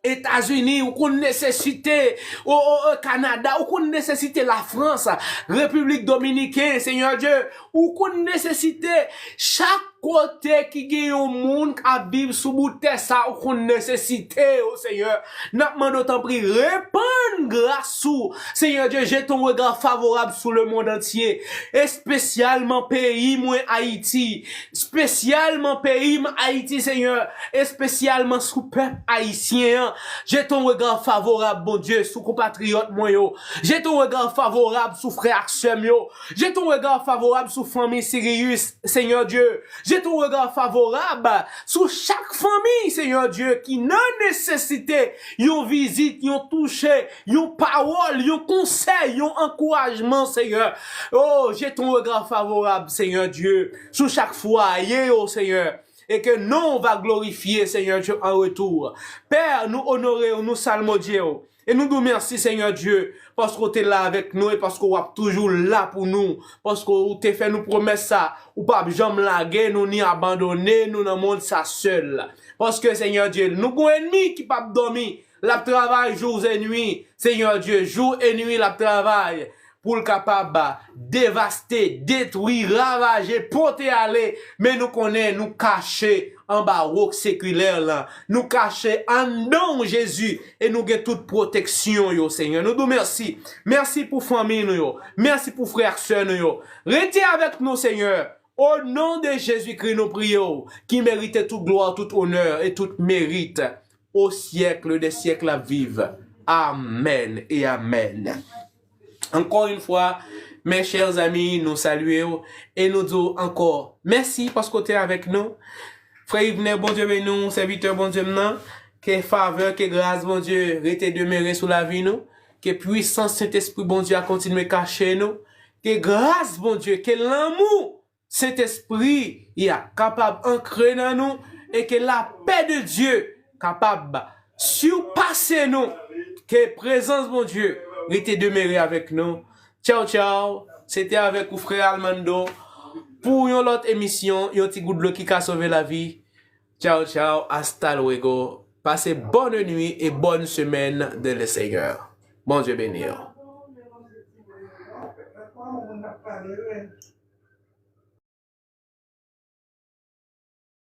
Etazini, ou konn nesesite, o, o, o, Kanada, ou konn nesesite Lafrans, Repiblik Dominiken, Senyè Dye, ou konn nesesite chak kote ki gen yon moun k ap viv sou bout tè sa, ou konn nesesite yo, Senyè. N ap mande w, tanpri, repann gras ou, Senyè Dye, jete yon rega favorab sou le mond antye, espesyalman peyi mwen, Ayiti, espesyalman peyi m, Ayiti, Senyè, espesyalman sou pèp ayisyen an. Jete yon rega favorab, Bondye, sou konpatriyòt mwen yo. Jete yon rega favorab sou frè ak sè m yo. Jete yon rega favorab sou fanmi Sirius, Senyè Dye. Jete yon rega favorab sou chak fanmi, Senyè Dye, ki nan nesesite yon vizit, yon touche, yon pawòl, yon konsèy, yon ankourajman, Senyè. O, jete yon rega favorab, Senyè Dye, sou chak fwaye yo, Senyè. E ke non w va glorifye, Senyè Dye, an retou. Pè, nou onore w, nou salmodye w. E nou di w mèsi, Senyè Dye, paske w te la avèk nou e paske w ap toujou la pou nou. Paske w te fè nou pwomès sa, ou p ap janm lage nou ni abandone nou nan mond sa sèl. Paske, Senyè Dye, nou gon ènmi ki p ap dòmi. L ap travay jou e nwi. Senyè Dye, jou e nwi, l ap travay pou l kapab devaste, detwi, ravaje, pote ale. Men nou konnen nou kache anba wòk sekilè lan. Nou kache anndan w, Jezi, e nou gen tout pwoteksyon yo, Senyè. Nou di w mèsi. Mèsi pou fanmi nou yo. Mèsi pou frè ak sè nou yo. Rete avèk nou, Senyè. O non de Jezikri, nou priye w, ki merite tout glwa, tout onè e tout merit. O syèk dè syèk l ap viv. Amèn e amèn. Encore une fois, mes chers amis, nou salye w e nou di w ankò mèsi paske w te avèk nou. Frè Yvner, Bondye beni w, sèvitè Bondye m nan. Ke favè, ke gras Bondye rete demere sou lavi nou. Ke pwisans Sentespri Bondye a kontinye kache nou. Ke gras Bondye, ke lanmou Sentespri a kapab ankre nan nou e ke lapè de Dye kapab sipase nou. Ke prezans Bondye rete demere avèk nou. Tchaw, tchaw. Se te avèk ou, frè Armando, pou yon lòt emisyon, yon ti gout dlo ki ka sove lavi. Tchaw, tchaw. Hasta luego. Pase bonne nuit et bonne semaine de le Seigneur. Bondye beni w.